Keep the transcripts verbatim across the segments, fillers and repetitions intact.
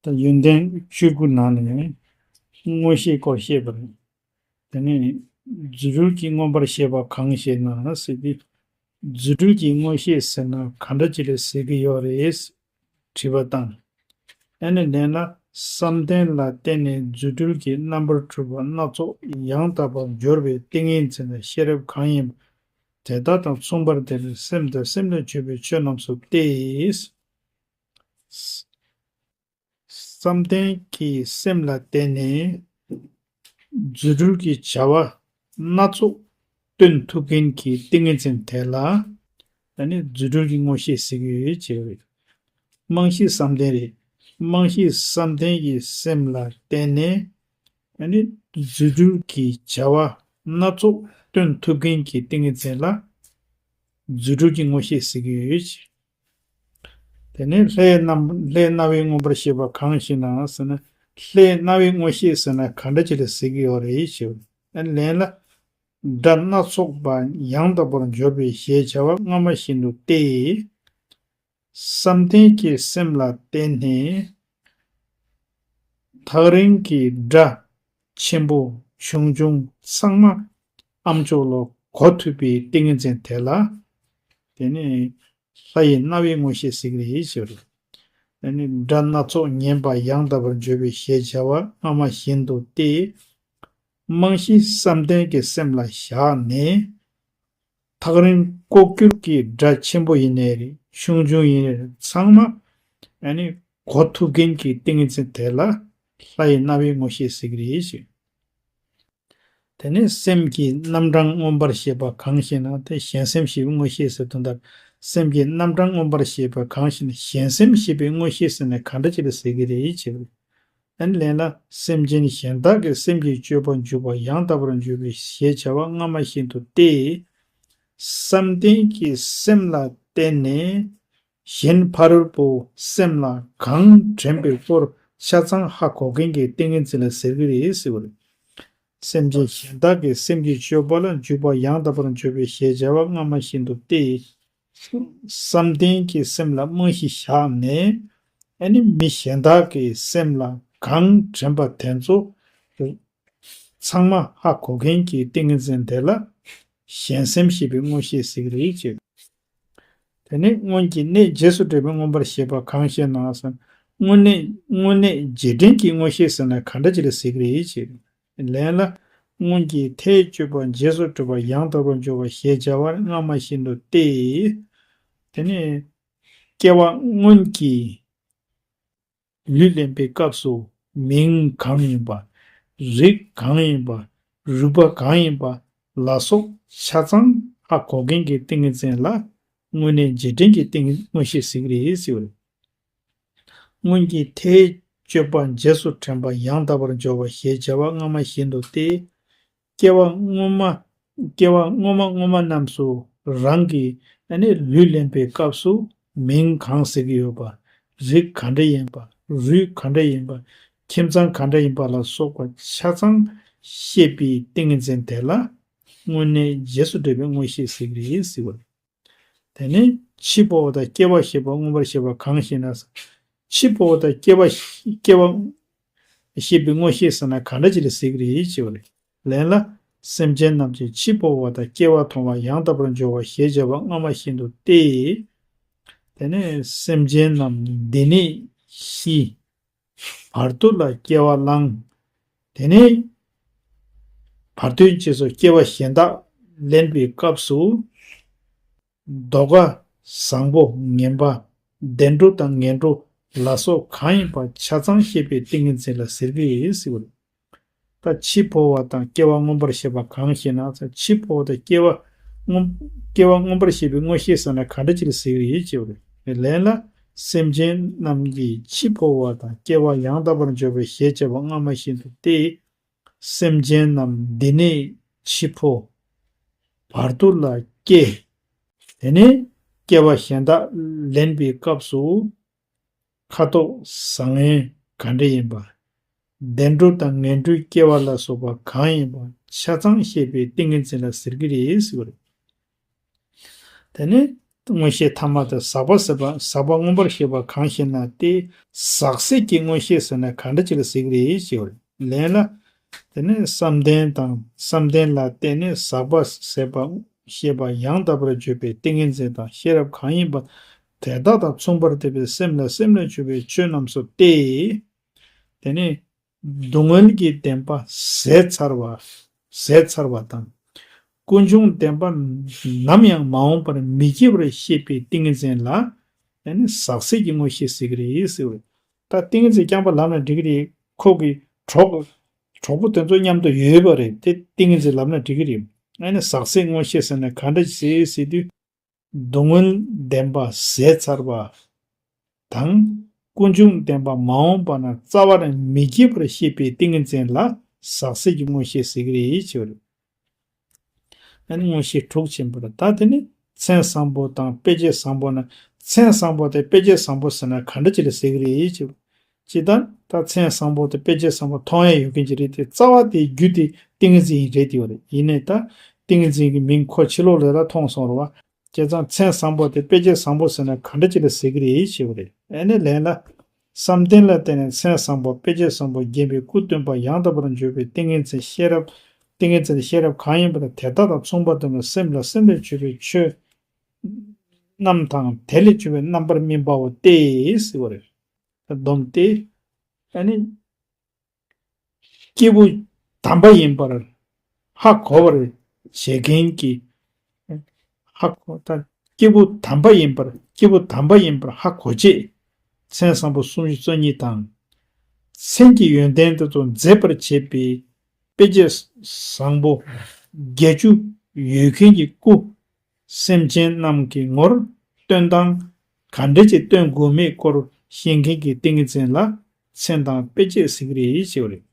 ད་ཡོན་ཏན་བཅུ་དགུ་ནང་ནས་མངོན་ཤེས་སྐོར་བཤད་པ་རེད། དེ་ནས་རྫུ་འཕྲུལ་གྱིས་མངོན་པར་ཤེས་པ་གང་ཞེ་ན་ཟེར་ཏེ། རྫུ་འཕྲུལ་གྱིས་མངོན་ཤེས་ཟེར་ན་ག་འདྲ་ཅིག་ལ་ཟེར་གྱི་ཡོད་རེད། དྲི་བ་དང་། ཨ་ནི་ལན་ལ། བསམ་གཏན་ལ་བརྟེན་ནས་རྫུ་འཕྲུལ་གྱི་རྣམ་པར་གྲུབ་པ་སྣ་ཚོགས་ཡང་དག་པར་འབྱོར་བའི་ཏིང་ངེ་འཛིན་ལ་ཤེས་རབ་གང་ཡིན་པ། དེ་དག་དང་མཚུངས་པར་ལྡན་པའི་སེམས་དང་སེམས་ལས་བྱུང་བའི་ཆོས་རྣམས་སུ་སྟེ། བསམ་གཏན་གྱི་སེམས་ལ་བརྟེན་ནས་རྫུ་འཕྲུལ་གྱི་བྱ་བ་སྣ་ཚོགས་སྟོན་ཐུབ་མཁན་གྱི་ཏིང་ངེ་འཛིན་དེ་ལ། ཨ་ནི་རྫུ་འཕྲུལ་གྱི་མངོན་ཤེས་ཟེར་གྱི་ཡོད་ཅེས་རེད། རྨང་གཞི་བསམ་གཏན་རེད། རྨང་གཞི་བསམ་གཏན་གྱི་སེམས་ལ་བརྟེན་ནས། ཨ་ནི་རྫུ་འཕྲུལ་གྱི་བྱ་བ་སྣ་ཚོགས་སྟོན་ཐུབ་མཁན་གྱི་ཏིང་ངེ་འཛིན་ལ་རྫུ་འཕྲུལ་གྱི་མངོན་ཤེས་ཟེར་གྱི་ཡོད་ཅེས། དེ་ནས་ལྷའི་རྣམ་ལྷའི་རྣ་བས་མངོན་པར་ཤེས་པ་གང་ཞེ་ན་ཟེར་ན། ལྷའི་རྣ་བས་མངོན་ཤེས་ཟེར་ན་ག་འདྲ་ཅིག་ལ་ཟེར་གྱི་ཡོད་རེད་ཞེས། ལན་ལ། སྒྲ་སྣ་ཚོགས་པ་ཡང་དག་པར་འབྱོར་བའི་ཞེས་བྱ་བ་སྔ་མ་བཞིན་དུ་སྟེ། བསམ་གཏན་གྱི་སེམས་ལ་བརྟེན་ནས། ཐག་རིང་གི་སྒྲ་ཆེན་པོ་ཆུང་ཆུང་ཚང་མ་ཨ་མཆོག་ལ་གོ་ཐུབ་པའི་ཏིང་ངེ་འཛིན་དེ་ལ། དེ་ནི་ལྷ་ཡི་རྣ་བའི་མངོན་ཤེས་ཟེར་གྱི་རེད་ཞེས། དེ་ནི་སྒྲ་སྣ་ཚོགས་ཉན་པ་ཡང་དག་པར་འབྱོར་བའི་ཞེས་བྱ་བ་སྔ་མ་བཞིན་དུ་སྟེ། རྨང་གཞི་བསམ་གཏན་གྱི་སེམས་ལ་བཞག་ནས། ཐག་རིང་ལྐོག་གྱུར་གྱི་སྒྲ་ཆེན་པོ་ཡིན་ནའི་རེད། ཆུང་ཆུང་ཡིན་ནའི་རེད། ཚང་མ་ཨ་ནི་གོ་ཐུབ་མཁན་གྱི་ཏིང་ངེ་འཛིན་དེ་ལ་ལྷ་ཡི་རྣ་བའི་མངོན་ཤེས་ཟེར་གྱི་རེད་ཞེས། དེ་ནས་སེམས་ཀྱི་རྣམ་གྲངས་མངོན་པར་ཤེས་པ་གང་ཞེ་ན། དེ་གཞན་སེམས་ཤེས་པའི་མངོན་ཤེས་ཟེར་དོན་དག་སེམས་ཀྱི་རྣམ་གྲངས་མངོན་པར་ཤེས་པ་གང་ཞེ་ན། གཞན་སེམས་ཤེས་པའི་མངོན་ཤེས་ཟེར་ན་ག་འདྲ་ཅིག་ལ་ཟེར་གྱི་རེད་ཞེས། ཨ་ནི་ལན་ལ། སེམས་ཅན་གཞན་དག་གི་སེམས་ཀྱི་སྤྱོད་པ་འཇུག་པ་ཡང་དག་པར་འཇུག་པའི་ཞེས་བྱ་བ་སྔ་མ་བཞིན་དུ་སྟེ། བསམ་གཏན་གྱི་སེམས་ལ་བརྟེན་ནས་གཞན་ཕ་རོལ་པོ་སེམས་ལ་གང་དྲན་པའི་སྐོར་ཆ་ཚང་ཧ་གོ་མཁན་གྱི་ཏིང་ངེ་འཛིན་ལ་ཟེར་གྱི་རེད་ཟེར་བ་རེད། སེམས་ཅན་གཞན་དག་གི་སེམས་ཀྱི་སྤྱོད་པ་ལ་འཇུག་པ་ཡང་དག་པར་འཇུག་པའི་ཞེས་བྱ་བ་སྔ་མ་བཞིན་དུ་སྟེ། བསམ་གཏན་གྱི་སེམས་ལ་རྨང་གཞི་བཞག་ནས། ཨ་ནི་མི་གཞན་དག་གི་སེམས་ལ་གང་དྲན་པ་དེ་ཚོ་ཚང་མ་ཧ་གོ་མཁན་གྱི་ཏིང་ངེ་འཛིན་དེ་ལ་གཞན་སེམས་ཤེས་པའི་མངོན་ཤེས་ཟེར་གྱི་རེད་ཅེས། དེ་ནས་སྔོན་གྱི་གནས་རྗེས་སུ་འབྲེལ་བའི་མངོན་པར་ཤེས་པ་གང་ཞེ་ན་ཟེར། སྔོན་གནས་སྔོན་གནས་རྗེས་དྲན་གྱི་མངོན་ཤེས་ཟེར་ན་ག་འདྲ་ཅིག་ལ་ཟེར་གྱི་རེད་ཅེས། ལན་ལ། སྔོན་གྱི་མཐའི་སྤྱོད་པ་རྗེས་སུ་གྲུབ་པ་ཡང་དག་པར་འཇོག་པ་ཞེས་བྱ་བ་སྔ་མ་བཞིན་དུ་སྟེ། དེ་ནས་སྐྱེ་བ་སྔོན་གྱི་ལུས་ལེན་པའི་སྐབས་སུ་མིང་གང་ཡིན་པ། རིགས་གང་ཡིན་པ། རུས་པ་གང་ཡིན་པ་ལ་སོགས་ཆ་ཚང་ཧ་གོ་མཁན་གྱི་ཏིང་ངེ་འཛིན་ལ་སྔོན་གནས་རྗེས་དྲན་གྱི་ཏིང་མངོན་ཤེས་ཟེར་གྱི་རེད་ཟེར་བ་རེད། སྔོན་གྱི་མཐའི་སྤྱོད་པ་རྗེས་སུ་དྲན་པ་ཡང་དག་པར་འཇོག་པ་ཞེས་བྱ་བ་སྔ་མ་བཞིན་དུ་སྟེ། སྐྱེ་བ་སྔོན་མ། སྐྱེ་བ་སྔོན་མ་སྔོན་མ་རྣམས་སུ་རང་གི་ཨ་ནི་ལུས་ལེན་པའི་སྐབས་སུ་མིང་གང་ཟེར་གྱི་ཡོད་པ། རིགས་ག་འདྲ་ཡིན་པ། རུས་ག་འདྲ་ཡིན་པ། ཁྱིམ་ཚང་ག་འདྲ་ཡིན་པ་ལ་སོགས་པ་ཆ་ཚང་ཤེས་པའི་ཏིང་ངེ་འཛིན་དེ་ལ་སྔོན་གནས་རྗེས་སུ་འབྲེལ་བའི་མངོན་ཤེས་ཟེར་གྱི་རེད་ཟེར་བ་རེད། དེ་ནས་འཆི་འཕོ་བ་དང་སྐྱེ་བ་ཤེས་པ་མངོན་པར་ཤེས་པ་གང་ཞེ་ན། འཆི་འཕོ་བ་དང་སྐྱེ་བ་སྐྱེ་བ་ཤེས་པའི་མངོན་ཤེས་ཟེར་ན་ག་འདྲ་ཅིག་ལ་ཟེར་གྱི་རེད་ཅེས་པ་རེད། ལན་ལ། སེམས་ཅན་རྣམས་ཀྱི་འཆི་འཕོ་བ་དང་སྐྱེ་བ་མཐོང་བ་ཡང་དག་པར་འཇོག་པ་ཞེས་བྱ་བ་སྔ་མ་བཞིན་དུ་སྟེ། དེ་ནས་སེམས་ཅན་རྣམས་འདི་ནས་ཤི། བར་དོ་ལ་སྐྱེ་བ་བླང་། དེ་ནས་བར་དོའི་རྗེས་སུ་སྐྱེ་བ་གཞན་དག་ལེན་པའི་སྐབས་སུ། ལྡོག་པ། བཟང་པོ། ངན་པ། བདེ་འགྲོ་དང་ངན་འགྲོ་ལ་སོགས་གང་ཡིན་པ་ཆ་ཚང་ཤེས་པའི་ཏིང་ངེ་འཛིན་ལ་ཟེར་གྱི་ཡོད་ཟེར་བ་རེད། ད་འཆི་འཕོ་བ་དང་སྐྱེ་བ་མངོན་པར་ཤེས་པ་གང་ཞེ་ན། འཆི་འཕོ་བ་དང་སྐྱེ་བ་མངོན་སྐྱེ་བ་མངོན་པར་ཤེས་པའི་མངོན་ཤེས་ཟེར་ན་ག་འདྲ་ཅིག་ལ་ཟེར་གྱི་ཡོད་ཅེས་པ་རེད། ལན་ལ། སེམས་ཅན་རྣམས་ཀྱི་འཆི་འཕོ་བ་དང་སྐྱེ་བ་ཡང་དག་པར་འཇོག་པའི་ཞེས་བྱ་བ་སྔ་མ་བཞིན་དུ་སྟེ། སེམས་ཅན་རྣམས་འདི་ནས་འཆི་འཕོ། བར་དོ་ལ་སྐྱེ། དེ་ནས་སྐྱེ་བ་གཞན་དག་ལེན་པའི་སྐབས་སུ། ཁ་དོག་བཟང་ངན་ག་འདྲ་ཡིན་པ། བདེ་འགྲོ་དང་ངན་འགྲོའི་སྐྱེ་བ་ལ་སོགས་པ་གང་ཡིན་པ་ཆ་ཚང་ཤེས་པའི་ཏིང་ངེ་འཛིན་ལ་ཟེར་གྱི་རེད་ཟེར་བ་རེད། དེ་ནས་ མངོན་ཤེས་ཐ་མ་དེ་ཟག་པ་ཟད་པ་ཟག་པ་མངོན་པར་ཤེས་པ་གང་ཞེ་ན་སྟེ། ཟག་ཟད་ཀྱི་མངོན་ཤེས་ཟེར་ན་ག་འདྲ་ཅིག་ལ་ཟེར་གྱི་རེད་ཞེས་པ་རེད། ལན་ལ། དེ་ནས་བསམ་གཏན་དང་བསམ་གཏན་ལ་བརྟེན་ནས་ཟག་པ་ཟད་པ་ཤེས་པ་ཡང་དག་པར་བརྗོད་པའི་ཏིང་ངེ་འཛིན་དང་ཤེས་རབ་གང་ཡིན་པ་དེ་དག་དང་མཚུངས་པར་ལྡན་པའི་སེམས་ལ་སེམས་ལས་བྱུང་བའི་ཆོས་རྣམས་སོ་སྟེ། དེ་ནས་སྡུག་བསྔལ་གྱི་བདེན་པ་ཟད་ཚར་བ་ཟད་ཚར་བ་དང་། ཀུན་འབྱུང་བདེན་པ་ནམ་ཡང་མ་འོངས་པར་མི་སྐྱེ་བར་ཤེས་པའི་ཏིང་ངེ་འཛིན་ལ་ཨ་ནི་ཟག་ཟད་ཀྱི་མངོན་ཤེས་ཟེར་གྱི་རེད་ཟེར་བ་རེད། ད་ཏིང་ངེ་འཛིན་རྐྱང་པ་ལབ་ན་འགྲིག་གི་རེད། ཁོ་གི་གྲོགས་གྲོགས་པོ་དེ་ཚོ་མཉམ་དུ་ཡོད་པ་རེད། དེ་ཏིང་ངེ་འཛིན་ལབ་ན་འགྲིག་གི་རེད། ཨ་ནི་ཟག་ཟད་མངོན་ཤེས་ཟེར་ན་ག་འདྲ་ཟེར་ཟེར་དུས། སྡུག་བསྔལ་བདེན་པ་ཟད་ཚར་བ་དང་། ཀུན་འབྱུང་བདེན་པ་མ་འོངས་པ་ན་རྩ་བ་ནས་མི་སྐྱེ་བར་ཤེས་པའི་ཏིང་ངེ་འཛིན་ལ་ཟག་ཟད་ཀྱི་མངོན་ཤེས་ཟེར་གྱི་རེད་ཞེས་པ་རེད། ཨ་ནི་མངོན་ཤེས་དྲུག་ཆེན་པོ་ལ་ད་དེ་ནི་མཚན་བཟང་པོ་དང་དཔེ་བྱད་བཟང་པོ་ན། མཚན་བཟང་པོ་དེ་དཔེ་བྱད་བཟང་པོ་ཟེར་ན་ག་འདྲ་ཅིག་ལ་ཟེར་གྱི་རེད་ཅེས། ཇི་ལྟར་ད་མཚན་བཟང་པོ་དེ་དཔེ་བྱད་བཟང་པོ་མཐོང་ཡས་ཡོད་མཁན་ཅིག་རེད་དེ། རྩ་བ་དེའི་རྒྱུ་དེ་ཏིང་ངེ་འཛིན་ཡིན་རེད་དེ་བ་རེད། ཡིན་ནའི་ད་ཏིང་ངེ་འཛིན་གྱི་མིང་ཁོ་ཕྱི་ལོགས་ལ་ལ་མཐོང་སོང་རེད་བ། བྱས་ཙང་མཚན་བཟང་པོ་དེ་དཔེ་བྱད་བཟང་པོ་ཟེར་ན་ག་འདྲ་ཅིག་ལ་ཟེར་གྱི་རེད་ཞེས་པ་རེད། ཨ་ནི་ལན་ལ། བསམ་གཏན་ལ་བརྟེན་ནས་མཚན་བཟང་པོ་དཔེ་བྱད་བཟང་པོ་བརྒྱན་པའི་སྐུ་སྟོན་པ་ཡང་དག་པར་བརྗོད་པའི་ཏིང་ངེ་འཛིན་ཤེས་རབ། ཏིང་ངེ་འཛིན་ཤེས་རབ་གང་ཡིན་པ་དང་དེ་དག་དང་མཚུངས་པར་ལྡན་པའི་སེམས་ལ་སེམས་ལས་བྱུང་བའི་ཆོས་རྣམས་དང་དེ་ལས་བྱུང་བའི་རྣམ་པར་སྨིན་པའོ་སྟེ་ཟེར་བ་རེད། སྡོམ་སྟེ། ཨ་ནི། སྐྱེས་བུ་དམ་པ་ཡིན་པར་ཧ་གོ་བར་བྱེད་མཁན་གྱི། ཧ་གོ་ད། སྐྱེས་བུ་དམ་པ་ཡིན་པར་སྐྱེས་བུ་དམ་པ་ཡིན་པར་ཧ་གོ་བྱེད། མཚན་བཟང་པོ་སུམ་ཅུ་རྩ་གཉིས་དང་། མཚན་གྱི་ཡོན་ཏན་དེ་ཚོ་མཛེས་པར་བྱེད་པའི་དཔེ་བྱད་བཟང་པོ་བརྒྱད་ཅུ་ཡོད་མཁན་གྱི་སྐུ། སེམས་ཅན་རྣམས་ཀྱི་ངོར་སྟོན་སྟངས་ག་འདྲ་ཅིག་སྟོན་དགོས་མེད་སྐོར་ཤེས་མཁན་གྱི་ཏིང་ངེ་འཛིན་ལ་མཚན་དང་དཔེ་བྱད་ཟེར་གྱི་རེད་ཞེས་པ་རེད།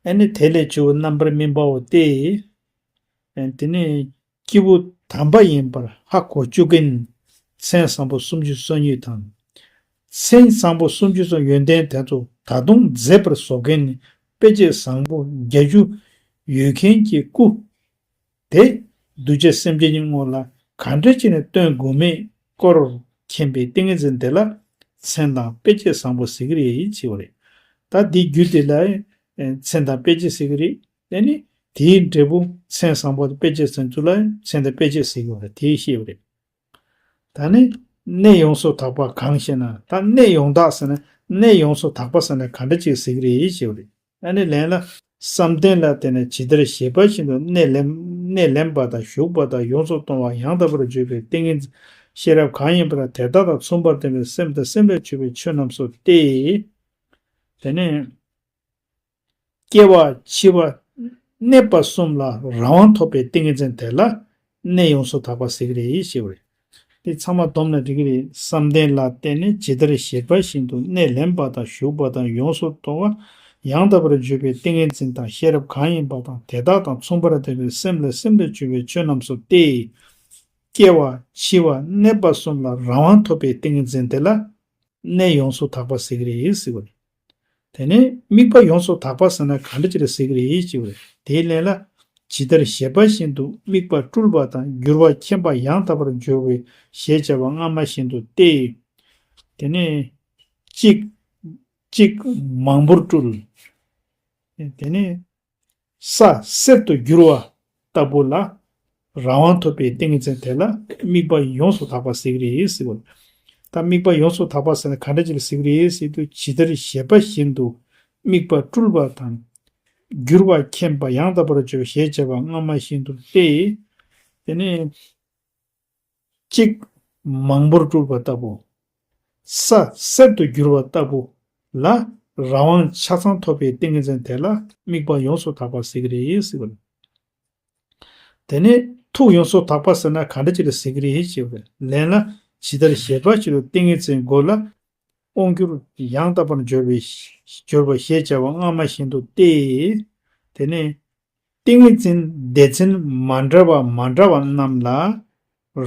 ཨ་ནི་དེ་ལས་བྱུང་བའི་རྣམ་པར་སྨིན་པའོ་སྟེ། ཨ་དེ་ནི་སྐྱེས་བུ་དམ་པ་ཡིན་པར་ཧ་གོ་བཅུག་མཁན་མཚན་བཟང་པོ་སུམ་ཅུ་སོ་གཉིས་དང་། མཚན་བཟང་པོ་སུམ་ཅུ་སོ་ཡོན་ཏན་དེ་ཚོ་ད་དུང་མཛེས་པར་བཟོ་མཁན་དཔེ་བྱད་བཟང་པོ་བརྒྱད་ཅུ་ཡོད་མཁན་གྱི་སྐུ། དེ་གདུལ་བྱ་སེམས་ཅན་གྱི་ངོ་ལ་ག་འདྲ་བྱས་ནས་སྟོན་དགོས་མེད་སྐོར་མཁྱེན་པའི་ཏིང་ངེ་འཛིན་དེ་ལ་མཚན་དང་དཔེ་བྱད་བཟང་པོ་ཟེར་གྱི་རེད་ཅེས་པ་རེད། ད་འདིའི་རྒྱུ་དེ་ལ་མཚན་དང་དཔེ་བྱད་ཟེར་གྱི་རེད། དེ་ནི་དེའི་འབྲས་བུ་མཚན་བཟང་པོ་དང་དཔེ་བྱད་ཟེར་ཚུལ་ལ་མཚན་དང་དཔེ་བྱད་ཟེར་གྱི་རེད། དེའི་ཤེས་པ་རེད། ད་ནི་གནས་ཡོངས་སུ་དག་པ་གང་ཞེ་ན། ད་གནས་ཡོངས་དག་ཟེར་ན་གནས་ཡོངས་སུ་དག་པ་ཟེར་ན་ག་འདྲ་ཅིག་ཟེར་གྱི་རེད་ཞེས་པ་རེད། ཨ་ནི་ལན་ལ། བསམ་གཏན་ལ་བརྟེན་ནས་ཇི་ལྟར་བཞེད་པ་བཞིན་དུ་གནས་ལེན་གནས་ལེན་པ་དང་ཞུགས་པ་དང་ཡོངས་སུ་གཏོང་བ་ཡང་དག་པར་བརྗོད་པའི་ཏིང་ངེ་འཛིན་ཤེས་རབ་གང་ཡིན་པ་དང་དེ་དག་དང་མཚུངས་པར་ལྡན་པའི་སེམས་དང་སེམས་ལས་བྱུང་བའི་ཆོས་རྣམས་སོ་སྟེ། དེ་ནས། སྐྱེ་བ་འཆི་བ་གནས་པ་གསུམ་ལ་རང་དབང་ཐོབ་པའི་ཏིང་ངེ་འཛིན་དེ་ལ་གནས་ཡོངས་སུ་དག་པ་ཟེར་གྱི་རེད་ཞེས་པ་རེད། འདི་ཚང་མ་བསྡོམས་ན་འགྲིག་གི་རེད། བསམ་གཏན་ལ་བརྟེན་ནས་ཇི་ལྟར་བཞེད་པ་བཞིན་དུ་གནས་ལེན་པ་དང་ཞུགས་པ་དང་ཡོངས་སུ་གཏོང་བ་ཡང་དག་པར་བརྗོད་པའི་ཏིང་ངེ་འཛིན་དང་ཤེས་རབ་གང་ཡིན་པ་དང་དེ་དག་དང་མཚུངས་པར་ལྡན་པའི་སེམས་ལ་སེམས་ལས་བྱུང་བའི་ཆོས་རྣམས་སོ་སྟེ། སྐྱེ་བ་འཆི་བ་གནས་པ་གསུམ་ལ་རང་དབང་ཐོབ་པའི་ཏིང་ངེ་འཛིན་དེ་ལ་གནས་ཡོངས་སུ་དག་པ་ཟེར་གྱི་རེད་ཟེར་བ་རེད། དེ་ནས་དམིགས་པ་ཡོངས་སུ་དག་པ་ཟེར་ན་ག་འདྲ་ཅིག་ལ་ཟེར་གྱི་རེད་ཅེས་པ་རེད། དེའི་ལན་ལ། ཇི་ལྟར་བཞེད་པ་བཞིན་དུ་དམིགས་པ་སྤྲུལ་པ་དང་འགྱུར་བ་མཁྱེན་པ་ཡང་དག་པར་སྦྱོར་བའི་ཞེས་བྱ་བ་སྔ་མ་བཞིན་དུ་སྟེ། དེ་ནས་གཅིག་གཅིག་མང་པོར་སྤྲུལ། དེ་ནས་ས་གསེར་དུ་འགྱུར་བ་ལྟ་བུ་ལ་རང་དབང་ཐོབ་པའི་ཏིང་ངེ་འཛིན་དེ་ལ་དམིགས་པ་ཡོངས་སུ་དག་པ་ཟེར་གྱི་རེད་ཟེར་བ། ད་དམིགས་པ་ཡོངས་སུ་དག་པ་ཟེར་ན་ག་འདྲ་ཅིག་ལ་ཟེར་གྱི་རེད་ཟེར་དུས་ཇི་ལྟར་བཞེད་པ་བཞིན་དུ་དམིགས་པ་སྤྲུལ་པ་དང་འགྱུར་བ་མཁྱེན་པ་ཡང་དག་པར་སྦྱོར་ཞེས་བྱ་བ་སྔ་མ་བཞིན་དུ་སྟེ། དེ་ནས་གཅིག་མང་པོར་སྤྲུལ་པ་ལྟ་བུ། ས་གསེར་དུ་འགྱུར་བ་ལྟ་བུ་ལ་རང་དབང་ཆ་ཚང་ཐོབ་པའི་ཏིང་ངེ་འཛིན་དེ་ལ་དམིགས་པ་ཡོངས་སུ་དག་པ་ཟེར་གྱི་རེད་ཟེར་བ་རེད། དེ་ནས་ཐུགས་ཡོངས་སུ་དག་པ་ཟེར་ན་ག་འདྲ་ཅིག་ལ་ཟེར་གྱི་རེད་ཞེས་པ་རེད། ལན་ལ་ཇི་ལྟར་བཞེད་པ་བཞིན་དུ་ཏིང་ངེ་འཛིན་མགོ་ལ་དབང་བསྒྱུར་ཡང་དག་པར་སྦྱོར་བའི་སྦྱོར་བ་ཞེས་བྱ་བ་སྔ་མ་བཞིན་དུ་སྟེ། དེ་ནས་ཏིང་ངེ་འཛིན་སྡེ་ཚན་མ་འདྲ་བ་མ་འདྲ་བ་རྣམས་ལ་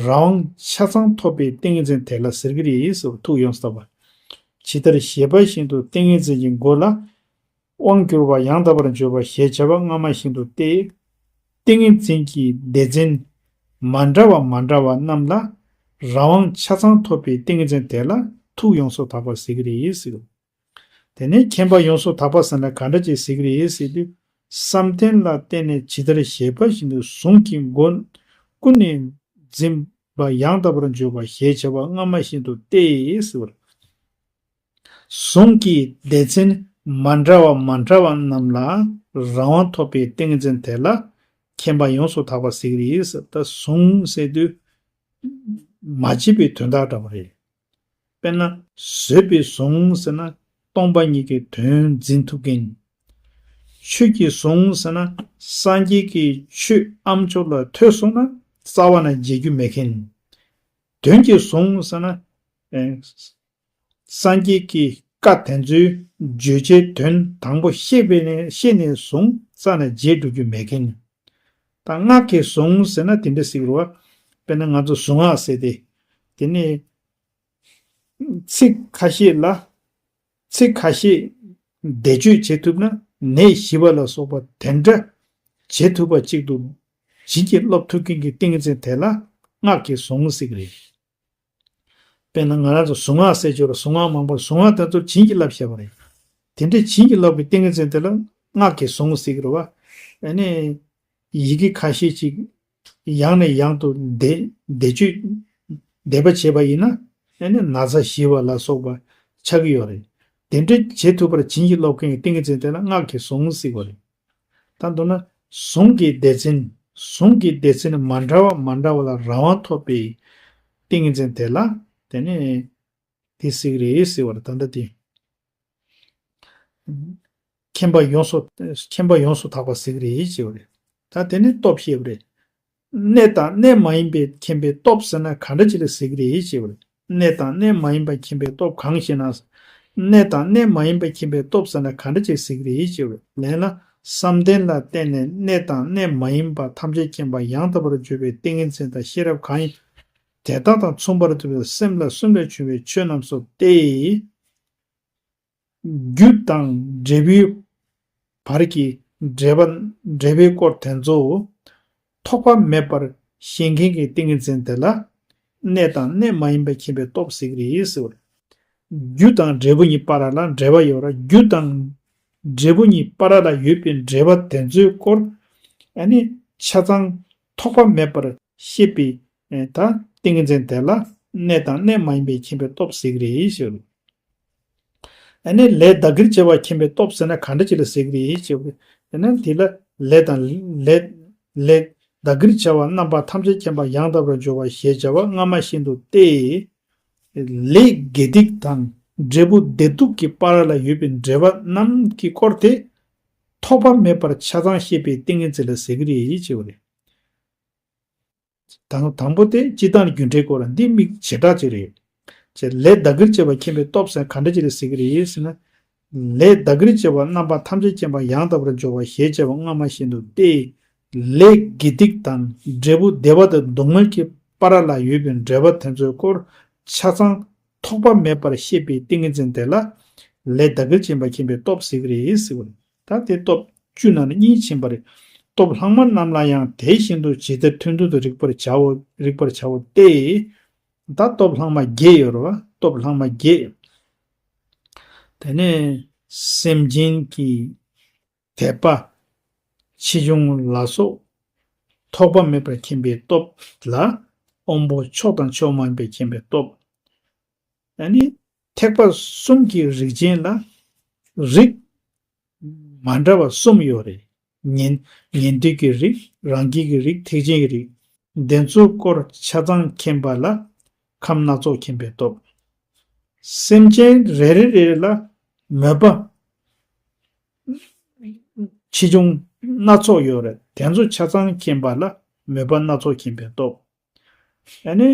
རང་དབང་ཆ་ཚང་ཐོབ་པའི་ཏིང་ངེ་འཛིན་དེ་ལ་ཟེར་གྱི་རེད་ཟེར་བ། ཐུགས་ཡོངས་སུ་དག་པ། ཇི་ལྟར་བཞེད་པ་བཞིན་དུ་ཏིང་ངེ་འཛིན་གྱི་མགོ་ལ་དབང་བསྒྱུར་བ་ཡང་དག་པར་སྦྱོར་བ་ཞེས་བྱ་བ་སྔ་མ་བཞིན་དུ་སྟེ། ཏིང་ངེ་འཛིན་གྱི་སྡེ་ཚན་མ་འདྲ་བ་མ་འདྲ་བ་རྣམས་ལ་ རང་དབང་ཆ་ཚང་ཐོབ་པའི་ཏིང་ངེ་འཛིན་དེ་ལ་ཐུགས་ཡོངས་སུ་དག་པ་ཟེར་གྱི་རེད་ཟེར། དེ་ནས་མཁྱེན་པ་ཡོངས་སུ་དག་པ་ཟེར་ན་ག་འདྲ་ཅིག་ཟེར་གྱི་རེད་ཟེར་དུས། བསམ་གཏན་ལ་བརྟེན་ནས་ཇི་ལྟར་བཤད་པ་བཞིན་དུ་གཟུངས་ཀྱི་སྒོ་ཀུན་ནས་འཛིན་པ་ཡང་དག་པར་འཇུག་པ་ཞེས་བྱ་བ་སྔ་མ་བཞིན་དུ་སྟེ་ཟེར་བ། གཟུངས་ཀྱི་སྡེ་ཚན་མ་འདྲ་བ་མ་འདྲ་བ་རྣམས་ལ་རང་དབང་ཐོབ་པའི་ཏིང་ངེ་འཛིན་དེ་ལ་མཁྱེན་པ་ཡོངས་སུ་དག་པ་ཟེར་གྱི་རེད་ཟེར། ད་གཟུངས་ཟེར་དུས་མ་བརྗེད་པའི་དོན་དག་འདྲ་བ་རེད། དཔེར་ན་བཟོད་པའི་གཟུངས་ཟེར་ན་སྟོང་པ་ཉིད་ཀྱི་དོན་འཛིན་ཐུབ་མཁན། ཆོས་ཀྱི་གཟུངས་ཟེར་ན་སངས་རྒྱས་ཀྱི་ཆོས་ཨ་མཆོག་ལ་ཐོས་སོང་ན་རྩ་བ་ནས་བརྗེད་རྒྱུ་མེད་མཁན། དོན་གྱི་གཟུངས་ཟེར་ན། ཨེ། སངས་རྒྱས་ཀྱི་བཀའ་དེ་ཚོའི་བརྗོད་བྱའི་དོན་དང་པོ་ཤེས་པས་ནས་ཤེས་ནས་བཟུང་རྩ་ནས་བརྗེད་འགྲོ་རྒྱུ་མེད་མཁན། ད་སྔགས་ཀྱི་གཟུངས་ཟེར་ན་དེ་འདྲ་ཟེར་གྱི་རེད་བ། དཔེར་ན་ང་ཚོ་གཟུངས་སྔགས་ཟེར་ཏེ། དེ་ནས་ཚིག་ཁ་ཤས་ལ། ཚིག་ཁ་ཤས་བཟླས་བརྗོད་བྱེད་ཐུབ་ན་ནད་ཞི་བ་ལ་སོགས་པ་དེ་འདྲ་བྱེད་ཐུབ་པ་གཅིག་ཏུ་བྱིན་གྱིས་རློབ་ཐུབ་མཁན་གྱི་ཏིང་ངེ་འཛིན་དེ་ལ་སྔགས་ཀྱི་གཟུངས་ཟེར་གྱི་རེད། དཔེར་ན་ང་རང་ཚོ་གཟུངས་སྔགས་ཟེར་གྱི་ཡོད་རེད། གཟུངས་སྔགས་མང་པོ་གཟུངས་སྔགས་དེ་ཚོ་བྱིན་གྱིས་བརླབས་བྱས་པ་རེད། དེ་འདྲའི་བྱིན་གྱིས་བརླབས་པའི་ཏིང་ངེ་འཛིན་དེ་ལ་སྔགས་ཀྱི་གཟུངས་ཟེར་གྱི་རེད་བ། ཨ་ནི། ཡི་གེ་ཁ་ཤས་ཅིག་ཡང་ནས་ཡང་དུ་བཟླས་བཟླས་བརྗོད་བཟླས་པ་བྱས་པ་ཡིན་ན་ཨ་ནི་ན་ཚ་ཞི་བ་ལ་སོགས་པ་ཆགས་ཀྱི་ཡོད་རེད། དེ་འདྲ་བྱེད་ཐུབ་པར་བྱིན་གྱིས་རློབ་མཁན་གྱི་ཏིང་ངེ་འཛིན་དེ་ལ་སྔགས་ཀྱི་གཟུངས་ཟེར་བ་རེད། ད་མདོར་ན་གཟུངས་ཀྱི་སྡེ་ཚན། གཟུངས་ཀྱི་སྡེ་ཚན་མ་འདྲ་བ་མ་འདྲ་བ་ལ་རང་དབང་ཐོབ་པའི་ཏིང་ངེ་འཛིན་དེ་ལ་དེ་ནས་དེ་ཟེར་གྱི་རེད་ཟེར་བ་རེད། ད་ལྟ་དེ། མཁྱེན་པ་ཡོངས་སུ། མཁྱེན་པ་ཡོངས་སུ་དག་པ་ཟེར་གྱི་རེད་ཅེས་པ་རེད། ད་དེ་ནི་སྟོབས་བཤད་པ་རེད། གནས་དང་གནས་མ་ཡིན་པའི་མཁྱེན་པའི་སྟོབས་ཟེར་ན་ག་འདྲ་ཅིག་ལ་ཟེར་གྱི་རེད་ཅེས་པ་རེད། གནས་དང་གནས་མ་ཡིན་པའི་མཁྱེན་པའི་སྟོབས་གང་ཞེ་ན། གནས་དང་གནས་མ་ཡིན་པའི་མཁྱེན་པའི་སྟོབས་ཟེར་ན་ག་འདྲ་ཅིག་ཟེར་གྱི་རེད་ཅེས་པ་རེད། ལན་ལ། བསམ་གཏན་ལ་བརྟེན་ནས་གནས་དང་གནས་མ་ཡིན་པ་ཐམས་ཅད་མཁྱེན་པ་ཡང་དག་པར་བརྗོད་པའི་ཏིང་ངེ་འཛིན་དང་ཤེས་རབ་གང་ཡིན། དེ་དག་དང་མཚུངས་པར་འདུ་བའི་སེམས་ལ་གསུམ་ལས་བྱུང་བའི་ཆོས་རྣམས་སུ་སྟེ། རྒྱུ་དང་འབྲས་བུའི་བར་གྱི་འབྲེལ་བ། འབྲེལ་བའི་སྐོར་དེ་ཚོ་ཐོགས་པ་མེད་པར་ཤེས་མཁན་གྱི་ཏིང་ངེ་འཛིན་དེ་ལ་གནས་དང་གནས་མ་ཡིན་པའི་མཁྱེན་པའི་སྟོབས་ཟེར་གྱི་རེད་ཟེར་བ་རེད། རྒྱུ་དང་འབྲས་བུ་གཉིས་བར་ལ་འབྲེལ་བ་ཡོད་ར། རྒྱུ་དང་འབྲས་བུ་གཉིས་བར་ལ་ཡོད་པའི་འབྲེལ་བ་དེ་ཚོའི་སྐོར་ཨ་ནི་ཆ་ཚང་ཐོགས་པ་མེད་པར་ཤེས་པའི་ད་ཏིང་ངེ་འཛིན་དེ་ལ་གནས་དང་གནས་མ་ཡིན་པའི་མཁྱེན་པའི་སྟོབས་ཟེར་གྱི་རེད་ཞུ། ཨ་ནི་ལས་བདག་གིར་བྱ་བ་མཁྱེན་པའི་སྟོབས་ཟེར་ན་ག་འདྲ་ཅིག་ལ་ཟེར་གྱི་རེད་ཞུ། ཨ་ནི་དེ་ལ་ལས་དང་ལས་ལས་བདག་གིར་བྱ་བ་རྣམ་པ་ཐམས་ཅད་མཁྱེན་པ་ཡང་དག་པར་འཇོག་པ་ཞེས་བྱ་བ་སྔ་མ་བཞིན་དུ་སྟེ། ལས་དགེ་སྡིག་དང་འབྲས་བུ་བདེ་སྡུག་གི་བར་ལ་ཡོད་པའི་འབྲེལ་བ་རྣམས་ཀྱི་སྐོར་དེ་ཐོགས་པ་མེད་པར་ཆ་ཚང་ཤེས་པའི་ཏིང་ངེ་འཛིན་ལ་ཟེར་གྱི་རེད་ཅེས་པ་རེད། དང་དང་པོ་དེ་སྤྱིར་བཏང་རྒྱུ་འབྲས་སྐོར་ལ་འདི་དམིགས་བྱེ་བྲག་ཅིག་རེད། ཅེས་ལས་བདག་གིར་བྱེད་པ་མཁྱེན་པའི་སྟོབས་ཟེར་ག་འདྲ་ཅིག་ལ་ཟེར་གྱི་རེད་ཟེར་ན། ལས་བདག་གིར་བྱེད་པ་རྣམ་པ་ཐམས་ཅད་མཁྱེན་པ་ཡང་དག་པར་འཇོག་པ་ཞེས་བྱ་བ་སྔ་མ་བཞིན་དུ་སྟེ། ལས་དགེ་སྡིག་དང་འབྲས་བུ་བདེ་བ་དང་སྡུག་བསྔལ་གྱི་བར་ལ་ཡོད་པའི་འབྲེལ་བ་དེ་ཚོའི་སྐོར་ཆ་ཚང་ཐོགས་པ་མེད་པར་ཤེས་པའི་ཏིང་ངེ་འཛིན་དེ་ལ་ལས་བདག་གིར་བྱེད་པ་མཁྱེན་པའི་སྟོབས་ཟེར་གྱི་རེད་ཟེར་བ་རེད། ད་དེ་སྟོབས་བཅུ་ནང་ནས་གཉིས་ཕྱིན་པ་རེད། སྟོབས་ལྷག་མ་རྣམས་ལ་ཡང་དེ་བཞིན་དུ་ཇི་ལྟར་མཐུན་མཐུན་དུ་རིག་པར་བྱའོ། རིག་པར་བྱའོ་སྟེ། ད་སྟོབས་ལྷག་མ་བརྒྱད་ཡོད་རེད་བ། སྟོབས་ལྷག་མ་བརྒྱད། དེ་ནས་སེམས་ཅན་གྱི་དད་པ་ཆེ་ཆུང་ལ་སོགས་ཐོགས་པ་མེད་པར་མཁྱེན་པའི་སྟོབས་ལ་དབང་པོ་མཆོག་དང་མཆོག་མ་ཡིན་པའི་མཁྱེན་པའི་སྟོབས། ཨ་ནི་ཐེག་པ་གསུམ་གྱི་རིགས་ཅན་ལ་རིགས་མ་འདྲ་བ་གསུམ་ཡོད་རེད། ཉན་ཉན་ཐོས་ཀྱི་རིགས། རང་རྒྱལ་གྱི་རིགས། ཐེག་ཆེན་གྱི་རིགས། དེ་ཚོའི་སྐོར་ཆ་ཚང་མཁྱེན་པ་ལ་ཁམས་སྣ་ཚོགས་མཁྱེན་པའི་སྟོབས། སེམས་ཅན་རེ་རེ་རེ་རེ་ལ་མོས་པ་ཆེ་ཆུང་སྣ་ཚོགས་ཡོད་རེད། དེ་ཚོ་ཆ་ཚང་མཁྱེན་པ་ལ་མོས་པ་སྣ་ཚོགས་མཁྱེན་པའི་སྟོབས། ཨ་ནི།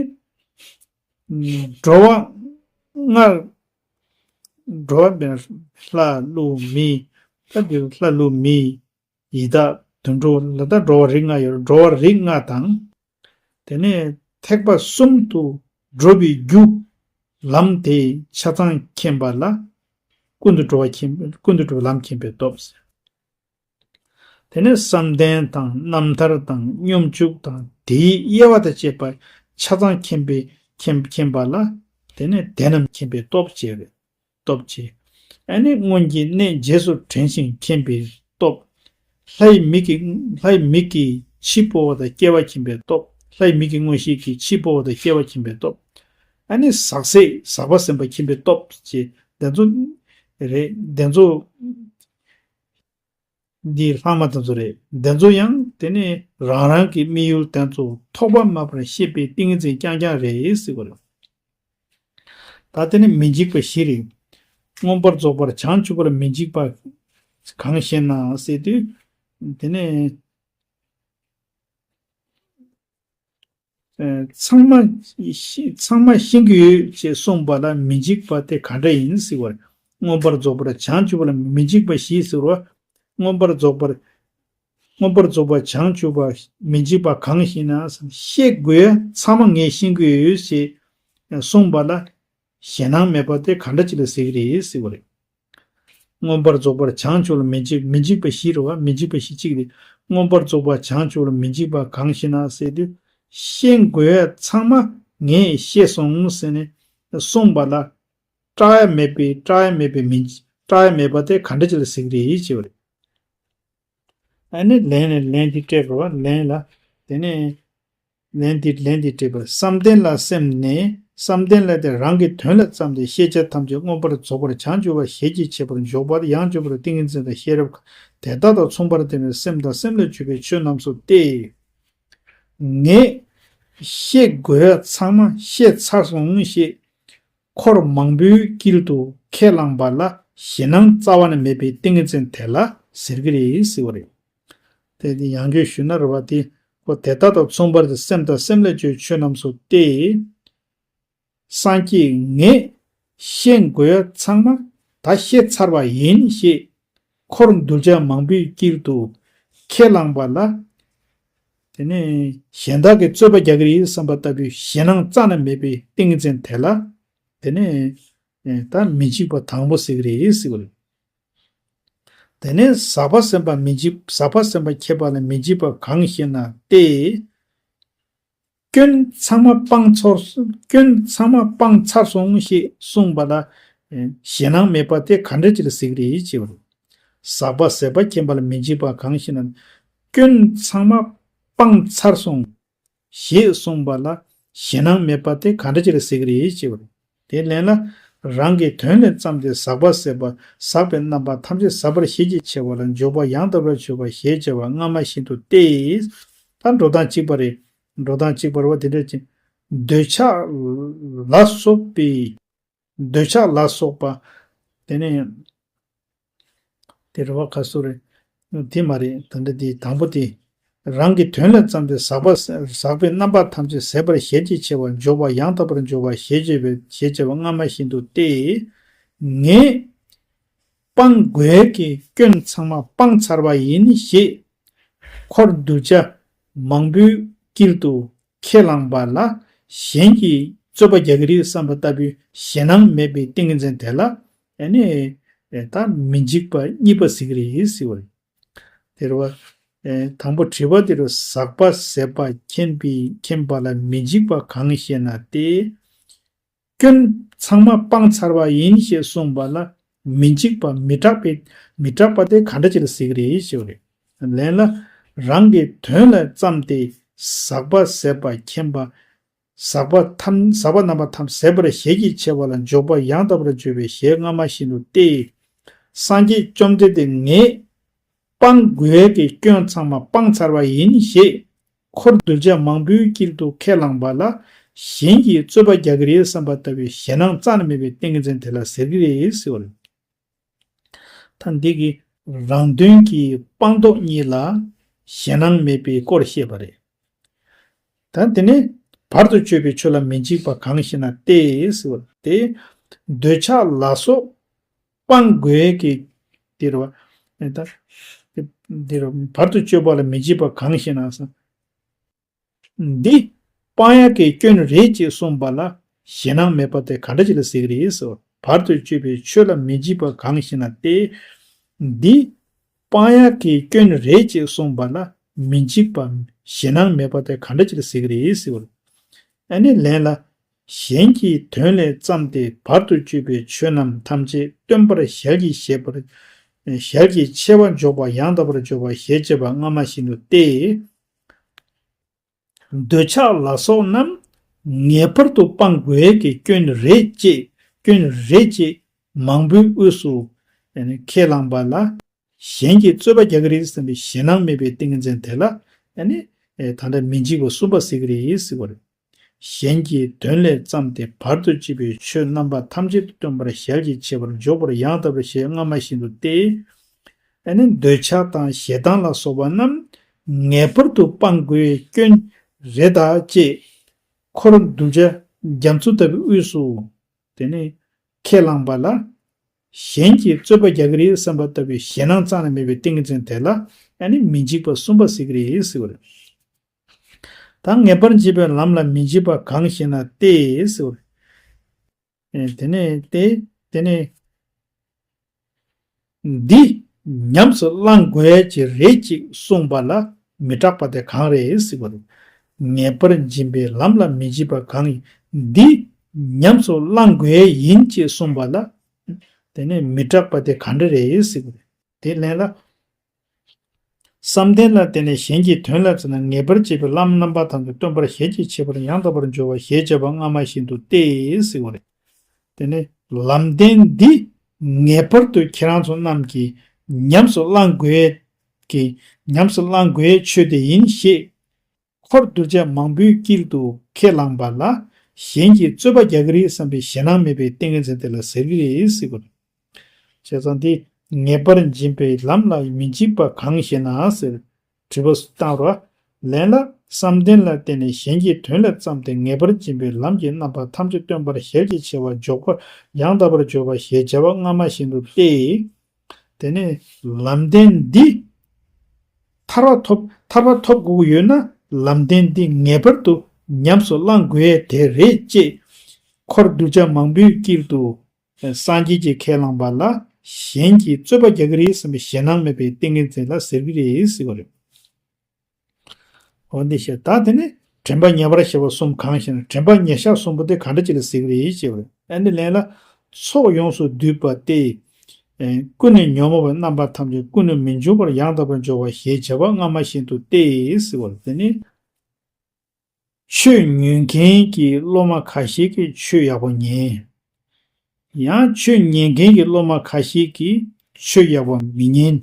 འགྲོ་བ་ལྔ། འགྲོ་བ་བས་ལྷ་ཀླུ་མི། ད་འདིར་ལྷ་ཀླུ་མི། ཡི་དྭགས་དུད་འགྲོ་ལ་ད་འགྲོ་བ་རིགས་ལྔ་ཡོད། འགྲོ་བ་རིགས་ལྔ་དང་། དེ་ནས་ཐེག་པ་གསུམ་དུ་འགྲོ་བའི་རྒྱུ། ལམ་དེ་ཆ་ཚང་མཁྱེན་པ་ལ། ཀུན་ཏུ་འགྲོ་བ་མཁྱེན། ཀུན་ཏུ་འགྲོ་བའི་ལམ་མཁྱེན་པའི་སྟོབས། དེ་ནས་བསམ་གཏན་དང་རྣམ་ཐར་དང་སྙོམས་འཇུག་དང་དེའི་དབྱེ་བ་དང་བཅས་པ་ཆ་ཚང་མཁྱེན་པའི་ མཁྱེན་མཁྱེན་པ་ལ། དེ་ནས་དེ་རྣམས་མཁྱེན་པའི་སྟོབས་བྱས་རེད། སྟོབས་བྱས། ཨ་ནི་སྔོན་གྱི་གནས་རྗེས་སུ་དྲན་ཞིང་མཁྱེན་པའི་སྟོབས། ལྷའི་མིག་གིས། ལྷའི་མིག་གིས་འཆི་འཕོ་བ་དང་སྐྱེ་བ་མཁྱེན་པའི་སྟོབས། ལྷའི་མིག་གི་མངོན་ཤེས་ཀྱིས་འཆི་འཕོ་བ་དང་སྐྱེ་བ་མཁྱེན་པའི་སྟོབས། ཨ་ནི་ཟག་ཟད་ཟག་པ་ཟིན་པ་མཁྱེན་པའི་སྟོབས་བྱས། དེ་ཚོ་རེད། དེ་ཚོ་འདི་ལྷག་མ་དེ་ཚོ་རེད། དེ་ཚོ་ཡང་དེ་ནི་རང་རང་གི་དམིགས་ཡུལ་དེ་ཚོ་ཐོགས་པ་མེད་པར་ཤེས་པའི་ཏིང་ངེ་འཛིན་རྐྱང་རྐྱང་རེད་ཟེར་བ་རེད། ད་དེ་ནི་མི་འཇིགས་པ་བཞི་རེད། མངོན་པར་རྫོགས་པར་བྱང་ཆུབ་པར་མི་འཇིགས་པ་གང་ཞེ་ན་ཟེར་དུས། དེ་ནི། ཚང་མ་ཚང་མ་ཤེས་ཀྱི་ཡོད་ཅེས་གསུངས་པ་ལ་མི་འཇིགས་པ་དེ་ག་འདྲ་ཡིན་ཟེར་བར། མངོན་པར་རྫོགས་པར་བྱང་ཆུབ་པ་ལ་མི་འཇིགས་པ་བཞི་ཟེར་བ། མངོན་པར་རྫོགས་པར། མངོན་པར་རྫོགས་པར་བྱང་ཆུབ་པ་མི་འཇིགས་པ་གང་ཞེ་ན། ཤེས་དགོས་ཡ་ཚང་མ་ངས་ཤེས་ཀྱི་ཡོད་ཅེས་གསུངས་པ་ལ། ཞེད་སྣང་མེད་པ་དེ་ག་འདྲ་ཅིག་ལ་ཟེར་གྱི་རེད་ཟེར་བ་རེད། མངོན་པར་རྫོགས་པར་བྱང་ཆུབ་ལ་མི་འཇིགས། མི་འཇིགས་པ་བཞི་རེད་བ། མི་འཇིགས་པ་བཞི་གཅིག་རེད། མངོན་པར་རྫོགས་པར་བྱང་ཆུབ་ལ་མི་འཇིགས་པ་གང་ཞེ་ན་ཟེར་དུས། ཤེས་དགོས་ཡ་ཚང་མ་ངས་ཤེས་སོང་ཟེར་ནས་གསུངས་པ་ལ། སྐྲག་ཡ་མེད་པའི། སྐྲག་ཡ་མེད་པའི་མི་འཇིགས། སྐྲག་ཡ་མེད་པ་དེ་ག་འདྲ་ཅིག་ལ་ཟེར་གྱི་རེད་ཅེས་པ་རེད། ཨ་ནི་ལན་ནི་ལན་འདི་སྤྲད་པ་རེད་བ། ལན་ལ། དེ་ནས། ལན་འདི་ལན་འདི་སྤྲད་པར། བསམ་གཏན་ལ་སེམས་ནས། བསམ་གཏན་ལ་དེ་རང་གི་དོན་ལ་བརྩམས་ཏེ་ཤེས་བྱ་ཐམས་ཅད་མངོན་པར་རྫོགས་པར་བྱང་ཆུབ་པ་ཞལ་གྱིས་བྱེད་པར་འཇོག་པ། ཡང་འཇོག་པར་ཏིང་ངེ་འཛིན་དང་ཤེས་རབ་དེ་དག་དང་མཚུངས་པར་ལྡན་པའི་སེམས་དང་སེམས་ལས་བྱུང་བའི་ཆོས་རྣམས་སུ་སྟེ། ངས་ཤེས་དགོས་ཡ་ཚང་མ་ཤེས་ཚར་སོང་ཞེས། འཁོར་མང་པོའི་དཀྱིལ་དུ་ཁས་བླངས་པ་ལ་ཞེད་སྣང་རྩ་བ་ནས་མེད་པའི་ཏིང་ངེ་འཛིན་དེ་ལ་ཟེར་གྱི་རེད་ཟེར་བ་རེད། དེ་ནི་ཡང་བསྐྱར་ཞུས་ན་རེད་བ། དེ་ཁོ་དེ་དག་དང་མཚུངས་པར་དེ་སེམས་དང་སེམས་ལས་བྱུང་བའི་ཆོས་རྣམས་སུ་སྟེ། སངས་རྒྱས་ངས་ཤེས་དགོས་ཡ་ཚང་མ་ད་ཤེས་ཚར་བ་ཡིན་ཞེས། འཁོར་གདུལ་བྱ་མང་པོའི་དཀྱིལ་དུ་ཁས་བླངས་པ་ལ། དེ་ནས་གཞན་དག་གིས་རྩོད་པ་རྒྱག་གི་རེད་བསམ་པ་ལྟ་བུའི་ཞེད་སྣང་རྩ་ནས་མེད་པའི་ཏིང་ངེ་འཛིན་དེ་ལ། དེ་ནས་ད་མི་འཇིགས་པ་དང་པོ་ཟེར་གྱི་རེད་ཟེར་བ་རེད། དེ་ནས་ཟག་པ་ཟད་པ་མི་འཇིགས། ཟག་པ་ཟད་པ་མཁྱེན་པ་ལ་མི་འཇིགས་པ་གང་ཞེ་ན་སྟེ། སྐྱོན་ཚང་མ་སྤངས་ཚར། སྐྱོན་ཚང་མ་སྤངས་ཚར་སོང་ཞེས་གསུངས་པ་ལ། ཞེད་སྣང་མེད་པ་དེ་ག་འདྲ་ཅིག་ལ་ཟེར་གྱི་རེད་ཅེས་པ་རེད། ཟག་པ་ཟད་པ་མཁྱེན་པ་ལ་མི་འཇིགས་པ་གང་ཞེ་ན། སྐྱོན་ཚང་མ་སྤངས་ཚར་སོང་ཞེས་གསུངས་པ་ལ་ཞེད་སྣང་མེད་པ་དེ་ག་འདྲ་ཅིག་ལ་ཟེར་གྱི་རེད་ཅེས་པ་རེད། དེའི་ལན་ལ། རང་གི་དོན་ལས་བརྩམས་ཏེ་ཟག་པ་ཟད་པ་ཟག་པའི་རྣམ་པ་ཐམས་ཅད་ཟད་པར་ཞལ་གྱིས་བྱེད་པ་ལ་འཇོག་པ་ཡང་དག་པར་འཇོག་པ་ཞེས་བྱ་བ་སྔ་མ་བཞིན་དུ་སྟེ། ད་འགྲོ་སྟངས་གཅིག་པ་རེད། འགྲོ་སྟངས་གཅིག་པ་རེད་བ། དེ་འདྲ་ཅིག་འདོད་ཆགས་ལ་སོགས་པའི། འདོད་ཆགས་ལ་སོགས་པ། དེ་ནས། དེ་རེད་བ། ཁ་སོ་རེད། དེ་མ་རེད། ད་འདྲ་དེ་དང་པོ་དེ། རང་གི་དོན་ལ་བརྩམས་ཏེ་ཟག་པ་ཟག་པའི་རྣམ་པ་ཐམས་ཅད་ཟད་པར་ཞལ་གྱིས་བྱེད་པ་འཇོག་པ་ཡང་དག་པར་འཇོག་པ་ཞེས་བྱ་བའི་ཞེས་བྱ་བ་སྔ་མ་བཞིན་དུ་སྟེ། ངས་སྤང་དགོས་ཀྱི་སྐྱོན་ཚང་མ་སྤངས་ཚར་བ་ཡིན་ཞེས། འཁོར་གདུལ་བྱ་མང་པོའི་དཀྱིལ་དུ་ཁས་བླངས་པ་ལ་གཞན་གྱིས་རྩོད་པ་རྒྱག་གི་རེད་བསམ་པ་ལྟ་བུའི་ཞེད་སྣང་མེད་པའི་ཏིང་ངེ་འཛིན་དེ་ལ། ཨ་ནི། ད་མི་འཇིགས་པ་གཉིས་པ་ཟེར་གྱི་རེད་ཟེར་བ་རེད། དེ་རེད་བ། དང་པོ་དྲི་བ་དེ་རུ་ཟག་པ་ཟད་པ་མཁྱེན་པའི་མཁྱེན་པ་ལ་མི་འཇིགས་པ་གང་ཞེ་ན་སྟེ། སྐྱོན་ཚང་མ་སྤངས་ཚར་བ་ཡིན་ཞེས་གསུངས་པ་ལ་མི་འཇིགས་པ་མི་སྐྲག་པའི་མི་སྐྲག་པ་དེ་ག་འདྲ་ཅིག་ལ་ཟེར་གྱི་རེད་ཞེས་པ་རེད། ལན་ལ། རང་གི་དོན་ལ་བརྩམས་ཏེ་ཟག་པ་ཟད་པ་མཁྱེན་པ། ཟག་པ་ཐམས་ཟག་པ་རྣམ་པ་ཐམས་ཟད་པར་ཞལ་གྱིས་བྱེད་པ་ལ་འཇོག་པ་ཡང་དག་པར་འཇོག་པའི་ཞལ་སྔ་མ་བཞིན་དུ་སྟེ། སངས་རྒྱས་བཅོམ་ལྡན་འདས་ངས་སྤང་དགོས་ཀྱི་སྐྱོན་ཚང་མ་སྤངས་ཚར་བ་ཡིན་ཞེས། འཁོར་གདུལ་བྱ་མང་པོའི་དཀྱིལ་དུ་ཁས་བླངས་པ་ལ་གཞན་གྱིས་རྩོད་པ་རྒྱག་གི་རེད་བསམ་པ་ལྟ་བུའི་ཞེད་སྣང་རྩ་ནས་མེད་པའི་ཏིང་ངེ་འཛིན་དེ་ལ་ཟེར་གྱི་རེད་ཟེར་བ་རེད། ད་འདི་གི་རང་དོན་གྱི་སྤངས་རྟོགས་གཉིས་ལ་ཞེད་སྣང་མེད་པའི་སྐོར་བཤད་པ་རེད། ད་འདི་ནི་བར་དུ་གཅོད་པའི་ཆོས་ལ་མི་འཇིགས་པ་གང་ཞེ་ན་སྟེ་ཟེར་བ་སྟེ། འདོད་ཆགས་ལ་སོགས་སྤང་དགོས་ཀྱི་དེ་རུ་བ། ད་དེ་རུ་བར་དུ་གཅོད་པ་ལ་མི་འཇིགས་པ་གང་ཞེ་ན། འདི་སྤང་ཡག་གི་སྐྱོན་རེད་ཅེས་གསུངས་པ་ལ་ཞེད་སྣང་མེད་པ་དེ་ག་འདྲ་ཅིག་ལ་ཟེར་གྱི་རེད་ཟེར་བ། བར་དུ་གཅོད་པའི་ཆོས་ལ་མི་འཇིགས་པ་གང་ཞེ་ན་སྟེ། འདི་སྤང་ཡག་གི་སྐྱོན་རེད་ཅེས་གསུངས་པ་ལ་མི་འཇིགས་པ་ཞེད་སྣང་མེད་པ་དེ་ག་འདྲ་ཅིག་ལ་ཟེར་གྱི་རེད་ཟེར་བ། ཨ་ནི་ལན་ལ། གཞན་གྱི་དོན་ལས་བརྩམས་ཏེ་བར་དུ་གཅོད་པའི་ཆོས་རྣམས་ཐམས་ཅད་སྟོན་པར་ཞལ་གྱིས་བཞེས་པར། ཞལ་གྱིས་ཕྱེ་བར་འཇོག་པ་ཡང་དག་པར་འཇོག་པ་ཞེས་བྱ་བ་སྔ་མ་བཞིན་དུ་སྟེ། འདོད་ཆགས་ལ་སོགས་རྣམས་ངེས་པར་དུ་སྤང་དགོས་ཀྱི་སྐྱོན་རེད་ཅེས་སྐྱོན་རེད་ཅེས་མང་པོའི་དབུས་སུ་ཁས་བླངས་པ་ལ། གཞན་གྱིས་རྩོད་པ་རྒྱག་གི་རེད་བསམ་པའི་ཞེད་སྣང་མེད་པའི་ཏིང་ངེ་འཛིན་དེ་ལ་ཨ་ནི་ད་ལྟ་མི་འཇིགས་པ་གསུམ་པ་ཟེར་གྱི་རེད་ཟེར་བ་རེད། གཞན་གྱི་དོན་ལས་བརྩམས་ཏེ་བར་དུ་གཅོད་པའི་ཆོས་རྣམ་པ་ཐམས་ཅད་དུ་སྟོན་པར་ཞལ་གྱིས་བྱེད་པར་འཇོག་པར་ཡང་དག་པར་ཞེས་སྔ་མ་བཞིན་དུ་སྟེ། ཨ་ནི་འདོད་ཆགས་དང་ཞེ་སྡང་ལ་སོགས་པ་རྣམས་ངེས་པར་དུ་སྤང་དགོས་སྐྱོན་རེད་ད་ཅེས་འཁོར་གདུལ་བྱ་རྒྱ་མཚོ་ལྟ་བུའི་དབུས་སུ་དེ་ནས་ཁས་བླངས་པ་ལ། གཞན་གྱིས་རྩོད་པ་རྒྱག་གི་རེད་བསམ་པ་ལྟ་བུའི་ཞེད་སྣང་རྩ་ནས་མེད་པའི་ཏིང་ངེ་འཛིན་དེ་ལ་ཨ་ནི་མི་འཇིགས་པ་གསུམ་པ་ཟེར་གྱི་རེད་ཟེར་བ་རེད། ད་ངེས་པར་འབྱིན་པའི་ལམ་ལ་མི་འཇིགས་པ་གང་ཞེ་ན་སྟེ་ཟེར་བ་རེད། དེ་ནས་ཏེ། དེ་ནས་འདི་ཉམས་སུ་བླང་དགོས་ཀྱི་རེད་ཅེས་གསུངས་པ་ལ་མི་སྐྲག་པ་དེ་གང་རེད་ཟེར་བ་རེད། ངེས་པར་འབྱིན་པའི་ལམ་ལ་མི་འཇིགས་པ་གང་ཡིན། འདི་ཉམས་སུ་བླང་དགོས་ཡིན་ཅེས་གསུངས་པ་ལ། དེ་ནས་མི་སྐྲག་པ་དེ་ག་འདྲ་རེད་ཟེར་བ་རེད། དེ་ལན་ལ། བསམ་གཏན་ལ་བརྟེན་ནས་གཞན་གྱི་དོན་ལ་བརྩིས་ན་ངེས་པར་བྱེད་པའི་ལམ་རྣམ་པ་ཐམས་ཅད་སྟོན་པར་ཞལ་གྱིས་བྱེད་པར་ཡང་དག་པར་འཇོག་པ་ཞེས་བྱ་བ་སྔ་མ་བཞིན་དུ་སྟེ་ཟེར་བ་རེད། དེ་ནས་ལམ་བདེན་འདི་ངེས་པར་དུ་ཁྱེད་རང་ཚོ་རྣམས་ཀྱིས་ཉམས་སུ་བླང་དགོས་ཀྱི་ཉམས་སུ་བླང་དགོས་ཆོས་དེ་ཡིན་ཞེས། འཁོར་གདུལ་བྱ་མང་པོའི་དཀྱིལ་དུ་ཁས་བླངས་པ་ལ་གཞན་གྱིས་རྩོད་པ་རྒྱག་གི་རེད་བསམ་པའི་ཞེད་སྣང་མེད་པའི་ཏིང་ངེ་འཛིན་དེ་ལ་ཟེར་གྱི་རེད་ཟེར་བ་རེད། བྱས་ཙང་འདི་ངེས་པར་འབྱིན་པའི་ལམ་ལ་མི་འཇིགས་པ་གང་ཞེ་ན་ཟེར་དྲི་བ་བཏང་རོགས། ལན་ལ་བསམ་གཏན་ལ་བརྟེན་ནས་གཞན་གྱི་དོན་ལ་བརྩམས་ཏེ་ངེས་པར་འབྱིན་པའི་ལམ་གྱི་རྣམ་པ་ཐམས་ཅད་སྟོན་པར་ཞལ་གྱིས་བྱེད་པར་འཇོག་པར་ཡང་དག་པར་འཇོག་པ་ཞེས་བྱ་བ་སྔ་མ་བཞིན་དུ་སྟེ། དེ་ནས་ལམ་བདེན་འདི་ཐར་པ་ཐོབ་ཐར་པ་ཐོབ་དགོས་ཀྱི་ཡོད་ན་ལམ་བདེན་འདི་ངེས་པར་དུ་ཉམས་སུ་བླང་དགོས་ཡས་དེ་རེད་ཅེས་འཁོར་གདུལ་བྱ་མང་པོའི་དཀྱིལ་དུ་སངས་རྒྱས་ཀྱིས་ཁས་བླངས་པ་ལ་གཞན་གྱིས་རྩོད་པ་རྒྱག་གི་རེད་བསམ་པའི་ཞེད་སྣང་མེད་པའི་ཏིང་ངེ་འཛིན་ལ་ཟེར་གྱི་རེད་ཟེར་བ་རེད། འོ་འདི་བཤད་ད་དེ་ནི་དྲན་པ་ཉེ་བར་ཞི་བ་གསུམ་གང་ཞེ་ན་དྲན་པ་ཉེ་ཤ་གསུམ་པོ་དེ་ག་འདྲ་ཅིག་ལ་ཟེར་གྱི་རེད་ཞེས་པ་རེད། ཨ་ནི་ལན་ལ་ཚོགས་ཡོངས་སུ་བསྡུས་པ་སྟེ། ཀུན་ནས་ཉོན་མོངས་པའི་རྣམ་པ་ཐམས་ཅད་ཀུན་ནས་མི་འབྱུང་བར་ཡང་དག་པར་འཇོག་པ་ཞེས་བྱ་བ་སྔ་མ་བཞིན་དུ་སྟེ་ཟེར་བ་རེད། དེ་ནི་ཆོས་ཉན་མཁན་གྱི་སློབ་མ་ཁ་ཤས་ཀྱིས་ཆོས་ཡག་པོ་ཉན། ཡང་ཆོས་ཉན་མཁན་གྱི་སློབ་མ་ཁ་ཤས་ཀྱིས་ཆོས་ཡག་པོ་མི་ཉན།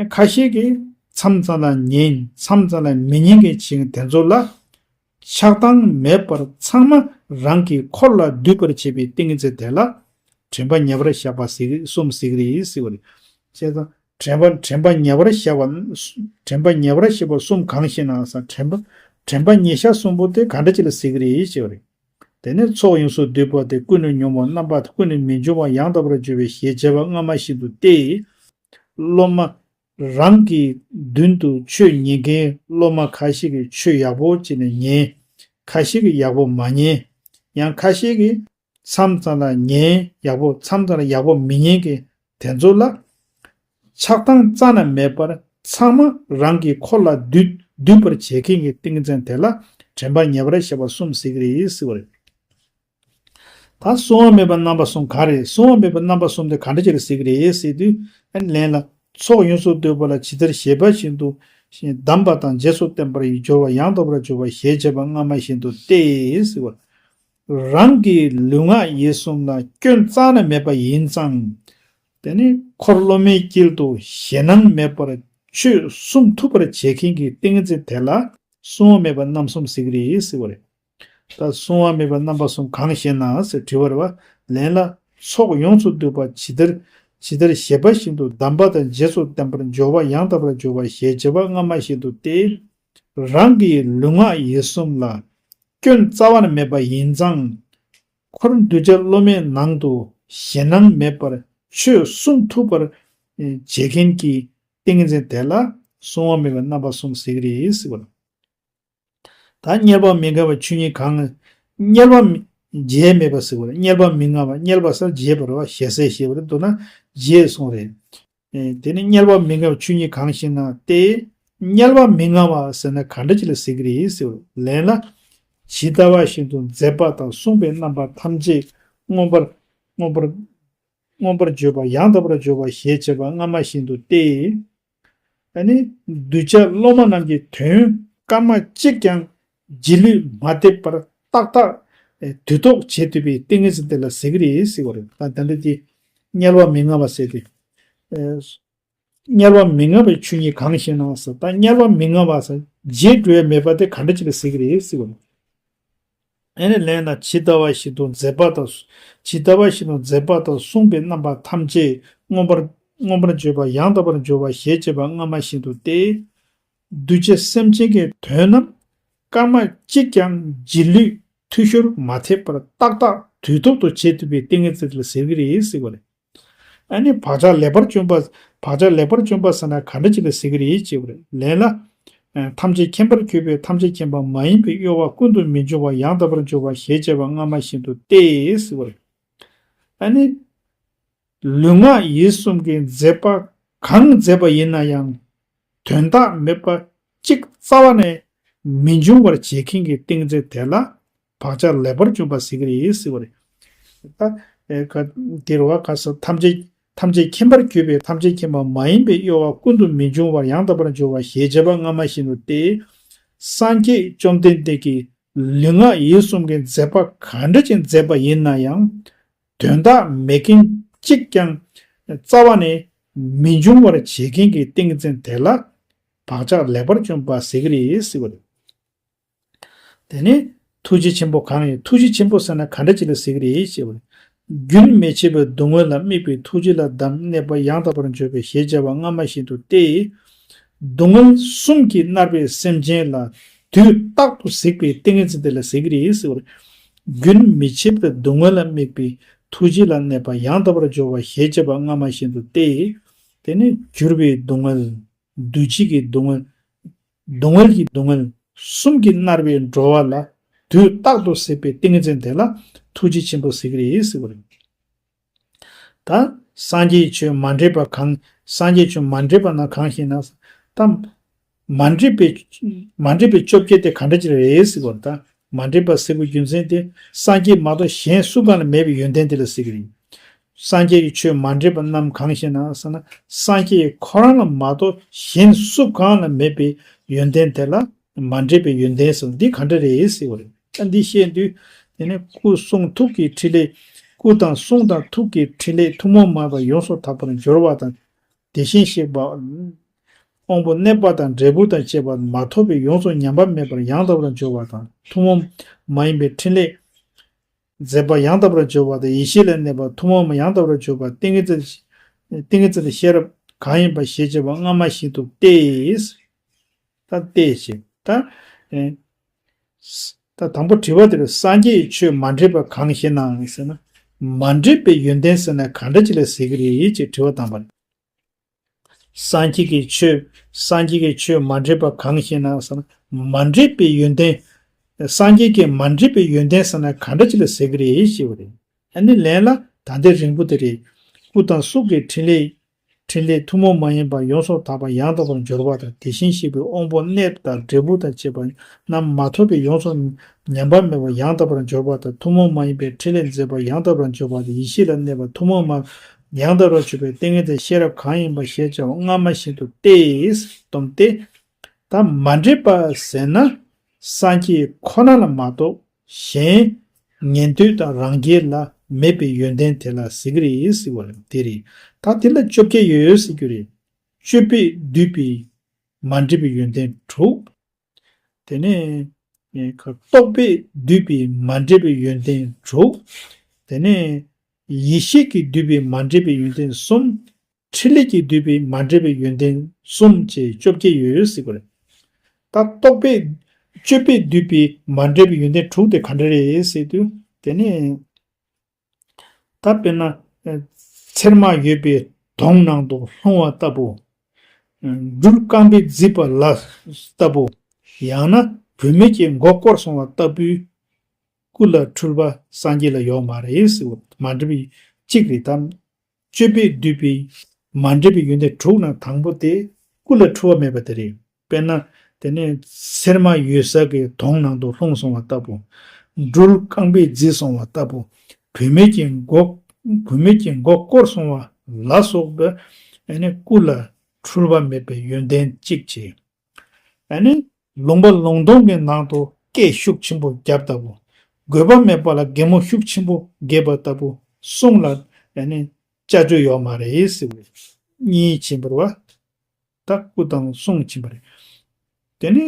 ཁ་ཤས་ཀྱིས་མཚམས་མཚམས་ལ་ཉན་མཚམས་མཚམས་ལ་མི་ཉན་མཁན་བྱེད་མཁན་དེ་ཚོ་ལ་ཆགས་སྡང་མེད་པར་ཚང་མ་རང་གི་འཁོར་ལ་འདུས་པར་བྱེད་པའི་ཏིང་ངེ་འཛིན་དེ་ལ་དྲན་པ་ཉེ་བར་བཞག་པ་ཟེར་གསུམ་ཟེར་གྱི་རེད་ཟེར་བ་རེད། བྱས་ཙང་དྲན་པ་དྲན་པ་ཉེ་བར་བཞག་པ་དྲན་པ་ཉེ་བར་བཞག་པ་གསུམ་གང་ཞེ་ན་ཟེར་དྲན་པ་དྲན་པ་ཉེ་ཤ་གསུམ་པོ་དེ་ག་འདྲ་ཅིག་ལ་ཟེར་གྱི་རེད་ཞེས་པ་རེད། དེ་ནས་ཚོགས་ཡོངས་སུ་བསྡུས་པ་སྟེ་ཀུན་ནས་ཉོན་མོངས་རྣམ་པ་ཀུན་ནས་མི་འབྱུང་བ་ཡང་དག་པར་འཇོག་པའི་ཞེས་བྱ་བ་སྔ་མ་བཞིན་དུ་སྟེ། སློབ་མ་རང་གི་མདུན་དུ་ཆོས་ཉན་མཁན་སློབ་མ་ཁ་ཤས་ཀྱིས་ཆོས་ཡག་པོ་བྱས་ནས་ཉན། ཁ་ཤས་ཀྱིས་ཡག་པོ་མ་ཉན། ཡང་ཁ་ཤས་ཀྱིས་མཚམས་མཚམས་ལ་ཉན་ཡག་པོ་མཚམས་མཚམས་ལ་ཡག་པོ་མི་ཉན་མཁན་དེ་ཚོ་ལ། ཆགས་སྡང་རྩ་ནས་མེད་པར་ཚང་མ་རང་གི་འཁོར་ལ་འདུས་འདུས་པར་བྱེད་མཁན་གྱི་ཏིང་འཛིན་དེ་ལ་དྲན་པ་ཉེ་བར་ཞི་བ་གསུམ་ཟེར་གྱི་རེད་ཟེར་བ་རེད། ད་གསོ་བ་མེད་པའི་རྣམ་པ་གསུམ་ག་རེ་རེད། གསོ་བ་མེད་པའི་རྣམ་པ་གསུམ་དེ་ག་འདྲ་ཅིག་ལ་ཟེར་གྱི་རེད་ཟེར་དུས་ཨ་ནི་ལན་ལ་ཚོགས་ཡོངས་སུ་བསྡུས་པ་ལ་ཇི་ལྟར་བཞེད་པ་བཞིན་དུ་གདམས་པ་དང་རྗེས་སུ་བསྟན་པར་སྦྱོར་བ་ཡང་དག་པར་སྦྱོར་བ་ཞེས་བྱ་བ་སྔ་མ་བཞིན་དུ་སྟེ་ཟེར་བ། རང་གི་ལུས་ངག་ཡིད་གསུམ་ལ་སྐྱོན་རྩ་ནས་མེད་པ་ཡིན་ཙང་། དེ་ནི་འཁོར་སློབ་མའི་དཀྱིལ་དུ་ཞེད་སྣང་མེད་པར་ཆོས་གསུང་ཐུབ་པར་བྱེད་མཁན་གྱི་ཏིང་འཛིན་དེ་ལ་གསོ་བ་མེད་པའི་རྣམ་གསུམ་ཟེར་གྱི་རེད་ཟེར་བ་རེད། ད་གསོ་བ་མེད་པའི་རྣམ་པ་གསུམ་གང་ཞེ་ན་ཟེར་དྲི་བ་རེད་བ། ལན་ལ་ཚོགས་ཡོངས་སུ་བསྡུས་པ་ཇི་ལྟར་ཇི་ལྟར་བཞེད་པ་བཞིན་དུ་གདམས་པ་དང་རྗེས་སུ་བསྟན་པར་སྦྱོར་བ་ཡང་དག་པར་སྦྱོར་བ་ཞེས་བྱ་བ་སྔ་མ་བཞིན་དུ་སྟེ། རང་གི་ལུས་ངག་ཡིད་གསུམ་ལ་སྐྱོན་རྩ་བ་ནས་མེད་པ་ཡིན་ཙང་། འཁོར་གདུལ་བྱ་སློབ་མའི་ནང་དུ་ཞེད་སྣང་མེད་པར་ཆོས་གསུང་ཐུབ་པར་བྱེད་མཁན་གྱི་ཏིང་འཛིན་དེ་ལ་གསོ་བ་མེད་པའི་རྣམ་པ་གསུམ་ཟེར་གྱི་རེད་ཟེར་བ་རེད། ད་དམྱལ་བ་མི་མངའ་བ་ཆོས་ཉིད་གང་། དམྱལ་བ་མི་བརྗེད་མེད་པ་ཟེར་བ་རེད། དམྱལ་བ་མི་མངའ་བ་དམྱལ་བ་ཟེར་བརྗེད་པ་རེད་བ་ཞེ་ས་ཞེས་པ་རེད་འདུག་ན་བརྗེད་གསུངས་རེད། ཨེ་དེ་ནི་དམྱལ་བ་མི་མངའ་བ་ཆོས་ཉིད་གང་ཞེ་ན་སྟེ། དམྱལ་བ་མི་མངའ་བ་ཟེར་ན་ག་འདྲ་ཅིག་ལ་ཟེར་གྱི་རེད་ཟེར་བ་རེད། ལན་ལ། ཇི་ལྟ་བ་བཞིན་དུ་མཛད་པ་དང་གསུངས་པའི་རྣམ་པ་ཐམས་ཅད་མངོན་པར་མངོན་པར་མངོན་པར་བརྗོད་པ་ཡང་དག་པར་བརྗོད་པ་ཞེས་བྱ་བ་སྔ་མ་བཞིན་དུ་སྟེ། ཨ་ནི་གདུལ་བྱ་སློབ་མ་རྣམས་ཀྱི་དོན་སྐར་མ་གཅིག་ཀྱང་རྗེས་ལུས་མ་ཐེབས་པར་ཏག་ཏག་དུས་ཐོག་བྱེད་ཐུབ་པའི་ཏིང་ངེ་འཛིན་དེ་ལ་ཟེར་གྱི་རེད་ཟེར་བ་རེད། ད་ད་འདི་དེ་དམྱལ་བ་མི་མངའ་བ་ཟེར་ཏེ། དམྱལ་བ་མི་མངའ་བའི་ཆོས་ཉིད་གང་ཞེ་ན་ཟེར། ད་དམྱལ་བ་མི་མངའ་བ་ཟེར་རྗེས་འགྲོ་ཡ་མེད་པ་དེ་ག་འདྲ་ཅིག་ལ་ཟེར་གྱི་རེད་ཟེར་བ་རེད། ཨེ་ནི་ལན་ལ་ཇི་ལྟ་བ་བཞིན་དུ་མཛད་པ་དང་། ཇི་ལྟ་བ་བཞིན་དུ་མཛད་པ་དང་གསུངས་པའི་རྣམ་པ་ཐམས་ཅད་མངོན་པར་མངོན་པར་བརྗོད་པ་ཡང་དག་པར་བརྗོད་པ་ཞེས་བྱ་བ་སྔ་མ་བཞིན་དུ་སྟེ། གདུལ་བྱ་སེམས་ཅན་གྱི་དོན་རྣམས་སྐར་མ་གཅིག་ཀྱང་རྗེས་ལུས་འཐུས་ཤོར་མ་ཐེབས་པར་ཏག་ཏག་དུས་ཐོག་ཏུ་བྱེད་ཐུབ་པའི་ཏིང་ངེ་འཛིན་ལ་ཟེར་གྱི་རེད་ཟེར་བ་རེད། ཨ་ནི་བག་ཆགས་ལེགས་པར་བཅོམ་པ། བག་ཆགས་ལེགས་པར་བཅོམ་པ་ཟེར་ན་ག་འདྲ་ཅིག་ལ་ཟེར་གྱི་རེད་ཅེས་པ་རེད། ལན་ལ། ཐམས་ཅད་མཁྱེན་པར་གྱུར་པའི་ཐམས་ཅད་མཁྱེན་པ་མ་ཡིན་པའི་གཡོ་བ་ཀུན་ཏུ་མི་འབྱུང་བ་ཡང་དག་པར་འབྱུང་བ་ཞེས་བྱ་བ་སྔ་མ་བཞིན་དུ་སྟེ་ཟེར་བ་རེད། ཨ་ནི། ལུས་ངག་ཡིད་གསུམ་གྱི་མཛད་པ་གང་མཛད་པ་ཡིན་ན་ཡང་། དོན་དག་མེད་པ་གཅིག་རྩ་བ་ནས་མི་འབྱུང་བར་བྱེད་མཁན་གྱི་ཏིང་འཛིན་དེ་ལ་བག་ཆགས་ལེགས་པར་བཅོམ་པ་ཟེར་གྱི་རེད་ཟེར་བ་རེད། ད་ཨེ་ག་དེ་རུ་བ་ག་ས་ཐམས་ཅད་ཐམས་ཅད་མཁྱེན་པར་གྱུར་པའི་ཐམས་ཅད་མཁྱེན་པ་མ་ཡིན་པའི་གཡོ་བ་ཀུན་ཏུ་མི་འབྱུང་བར་ཡང་དག་པར་འབྱུང་བ་ཞེས་བྱ་བ་སྔ་མ་བཞིན་དུ་སྟེ། སངས་རྒྱས་བཅོམ་ལྡན་འདས་ཀྱིས་ལུས་ངག་ཡིད་གསུམ་གྱི་མཛད་པ་ག་འདྲ་ཅིག་མཛད་པ་ཡིན་ན་ཡང་། དོན་དག་མེད་མཁན་གཅིག་ཀྱང་རྩ་བ་ནས་མི་འབྱུང་བར་བྱེད་མཁན་གྱི་ཏིང་ངེ་འཛིན་དེ་ལ་བག་ཆགས་ལེགས་པར་བཅོམ་པ་ཟེར་གྱི་རེད་ཟེར་བ་རེད། དེ་ནས་ཐུགས་རྗེ་ཆེན་པོ་གང་ཡིན། ཐུགས་རྗེ་ཆེན་པོ་ཟེར་ན་ག་འདྲ་ཅིག་ལ་ཟེར་གྱི་རེད་ཞེས་པ་རེད། རྒྱུན་མི་འཆད་པའི་སྡུག་བསྔལ་ལ་དམིགས་པའི་ཐུགས་རྗེ་ལ་གདམས་གནས་པ་ཡང་དག་པར་འབྱོར་པའི་ཞེས་བྱ་བ་སྔ་མ་བཞིན་དུ་སྟེ། སྡུག་བསྔལ་གསུམ་གྱིས་མནར་བའི་སེམས་ཅན་ལ་དུས་རྟག་ཏུ་གཟིགས་པའི་ཏིང་ངེ་འཛིན་དེ་ལ་ཟེར་གྱི་རེད་ཟེར་བ་རེད། རྒྱུན་མི་འཆད་པའི་སྡུག་བསྔལ་ལ་དམིགས་པའི་ཐུགས་རྗེ་ལ་གནས་པ་ཡང་དག་པར་སྦྱོར་བ་ཞེས་བྱ་བ་སྔ་མ་བཞིན་དུ་སྟེ། དེ་ནི་གྱུར་པའི་སྡུག་བསྔལ། འདུ་བྱེད་ཀྱི་སྡུག་བསྔལ། སྡུག་བསྔལ་གྱི་སྡུག་བསྔལ་གསུམ་གྱིས་མནར་བའི་འགྲོ་བ་ལ་དུས་རྟག་ཏུ་གཟིགས་པའི་ཏིང་ངེ་འཛིན་དེ་ལ་ཐུགས་རྗེ་ཆེན་པོ་ཟེར་གྱི་རེད་ཟེར་བ་རེད། ད་སངས་རྒྱས་ཆོས་མ་འདྲེས་པ་གང་། སངས་རྒྱས་ཆོས་མ་འདྲེས་པ་ན་གང་ཞེ་ན། ད་མ་འདྲེས་པའི་མ་འདྲེས་པའི་བཅོ་བརྒྱད་དེ་ག་འདྲ་ཅིག་རེད་ཟེར་བ་ད། མ་འདྲེས་པ་ཟེར་བའི་རྒྱུ་མཚན་དེ་སངས་རྒྱས་མ་གཏོགས་གཞན་སུ་གང་ལ་མེད་པའི་ཡོན་ཏན་དེ་ལ་ཟེར་གྱི་རེད། སངས་རྒྱས་ཀྱི་ཆོས་མ་འདྲེས་པ་རྣམས་གང་ཞེ་ན་ཟེར་ན། སངས་རྒྱས་ཁོ་རང་ལ་མ་གཏོགས་གཞན་སུ་གང་ལ་མེད་པའི་ཡོན་ཏན་དེ་ལ་མ་འདྲེས་པའི་ཡོན་ཏན་ཟེར། འདི་ག་འདྲ་རེད་ཟེར་བ་རེད། ད་འདི་བཤད་དུས་དེ་ནས་སྐུ་གསུང་ཐུགས་ཀྱི་ཕྲིན་ལས། སྐུ་དང་གསུང་དང་ཐུགས་ཀྱི་ཕྲིན་ལས་ཐུན་མོང་མ་ཡིན་པ་ཡོངས་སུ་དག་པར་སྦྱོར་བ་དང་། དེ་བཞིན་གཤེགས་པ་དབང་པོ་གནས་པ་དང་འབྲས་བུ་དང་བཅས་པ་མ་ཐོབ་པའི་ཡོངས་སུ་ཉམས་པ་མེད་པར་ཡང་དག་པར་སྦྱོར་བ་དང་། ཐུན་མོང་མ་ཡིན་པའི་ཕྲིན་ལས་མཛད་པ་ཡང་དག་པར་སྦྱོར་བ་དང་། ཡེ་ཤེས་ལ་གནས་པ་ཐུན་མོང་མ་ཡང་དག་པར་སྦྱོར་བ། ཏིང་ངེ་འཛིན། ཏིང་ངེ་འཛིན་ཤེས་རབ་གང་ཡིན་པ་ཞེས་བྱ་བ་སྔ་མ་བཞིན་དུ་སྟེ། ད་སྟེ་ཞེས་ད། ཨེ། ད་དང་པོ་དྲི་བ་དེར་སངས་རྒྱས་ཆོས་མ་འདྲེས་པ་གང་ཞེ་ན་ཟེར་ན། མ་འདྲེས་པའི་ཡོན་ཏན་ཟེར་ན་ག་འདྲ་ཅིག་ལ་ཟེར་གྱི་རེད་ཅེས་དྲི་བ་བཏང་བ་རེད། སངས་རྒྱས་ཀྱི་ཆོས། སངས་རྒྱས་ཀྱི་ཆོས་མ་འདྲེས་པ་གང་ཞེ་ན་ཟེར་ན། མ་འདྲེས་པའི་ཡོན་ཏན། སངས་རྒྱས་ཀྱི་མ་འདྲེས་པའི་ཡོན་ཏན་ཟེར་ན་ག་འདྲ་ཅིག་ལ་ཟེར་གྱི་རེད་ཞེས་པ་རེད། ཨ་ནི་ལན་ལ་ད་ལྟའི་རིང་པོ་དེ་རེད། སྐུ་དང་གསུང་གི་ཕྲིན་ལས། ཕྲིན་ལས་ཐུན་མོང་མ་ཡིན་པ་ཡོངས་སུ་དག་པ་ཡང་དག་པར་སྦྱོར་བ་དང་། དེ་བཞིན་གཤེགས་པའི་དབང་པོ་གནས་དང་འབྲས་བུ་དང་བཅས་པ་རྣམས་མ་ཐོབ་པའི་ཡོངས་སུ་ཉམས་པ་མེད་པ་ཡང་དག་པར་སྦྱོར་བ་དང་། ཐུན་མོང་མ་ཡིན་པའི་ཕྲིན་ལས་མཛད་པ་ཡང་དག་པར་སྦྱོར་བ་དང་། ཡེ་ཤེས་ལ་གནས་པ་ཐུན་མོང་མ་ཡང་དག་པར་གྱུར་པའི་ཏིང་ངེ་འཛིན་ཤེས་རབ་གང་ཡིན་པ་ཞེས་བྱ་བ་སྔ་མ་བཞིན་དུ་སྟེ། སྟོན་ཏེ། ད་མ་འདྲེས་པ་ཟེར་ན་སངས་རྒྱས་ཁོ་ན་ལ་མ་གཏོགས་གཞན་ཉན་ཐོས་དང་རང་རྒྱལ་ལ་མེད་པའི་ཡོན་ཏན་དེ་ལ་ཟེར་གྱི་རེད་ཟེར་བ་རེད། དེ་རེད། ད་དེ་ལ་བཅོ་བརྒྱད་ཡོད་ཟེར་རྒྱུ་རེད། སྤྱོད་པས་བསྡུས་པའི་མ་འདྲེས་པའི་ཡོན་ཏན་དྲུག་དེ་ནས་རྟོག་པས་བསྡུས་པའི་མ་འདྲེས་པའི་ཡོན་ཏན་དྲུག་དེ་ནས་ཡེ་ཤེས་ཀྱིས་བསྡུས་པའི་མ་འདྲེས་པའི་ཡོན་ཏན་གསུམ། ཕྲིན་ལས་ཀྱིས་བསྡུས་པའི་མ་འདྲེས་པའི་ཡོན་ཏན་གསུམ་བཅས་བཅོ་བརྒྱད་ཡོད་ཟེར་བ་རེད། ད་རྟོག་པས་སྤྱོད་པས་བསྡུས་པའི་མ་འདྲེས་པའི་ཡོན་ཏན་དྲུག་དེ་ག་འདྲ་རེད་ཟེར་དུས། དེ་ནས་ད་དཔེར་ན་ཚེར་མ་ཡོད་པའི་དོང་ནང་དུ་ལྷུང་བ་ལྟ་བུ། སྦྲུལ་རྐང་པས་བརྫིས་པ་ལ་ལྟ་བུ། ཡང་ན་བུད་མེད་ཀྱི་མགོ་བསྐོར་སོང་བ་ལྟ་བུའི་སྐུ་ལ་འཁྲུལ་པ་སངས་རྒྱས་ལ་ཡོད་མ་རེད་ཟེར་བ། མ་འདྲེས་པའི་གཅིག་རེད་དམ། སྤྱོད་པས་བསྡུས་པའི་མ་འདྲེས་པའི་ཡོན་ཏན་དྲུག་ནང་དང་པོ་དེ་སྐུ་ལ་འཁྲུལ་བ་མེད་པ་དེ་རེད། དཔེར་ན་ དེ་ནས་ཚེར་མ་ཡོད་ས་གི་དོང་ནང་དུ་ལྷུང་སོང་བ་ལྟ་བུ། སྦྲུལ་རྐང་པས་བརྫིས་སོང་བ་ལྟ་བུ། བུད་མེད་ཀྱི་མགོ་བུད་མེད་ཀྱི་མགོ་བསྐོར་སོང་བ་ལ་སོགས་པའི་ཨ་ནི་སྐུ་ལ་འཁྲུལ་པ་མེད་པའི་ཡོན་ཏན་གཅིག་བྱས། ཨ་ནི་ལུང་པ་ལུང་སྟོང་གི་ནང་དུ་སྐད་ཤུགས་ཆེན་པོ་བརྒྱབ་ལྟ་བུ། དགོས་པ་མེད་པ་ལ་གད་མོ་ཤུགས་ཆེན་པོ་བགད་པ་ལྟ་བུ་གསུང་ལ་ཨ་ནི་བྱ་སྤྱོད་ཡོད་མ་རེད་ཟེར་བས། གཉིས་ཕྱིན་པ་རེད་བ། ད་སྐུ་དང་གསུང་ཕྱིན་པ་རེད། དེ་ནི་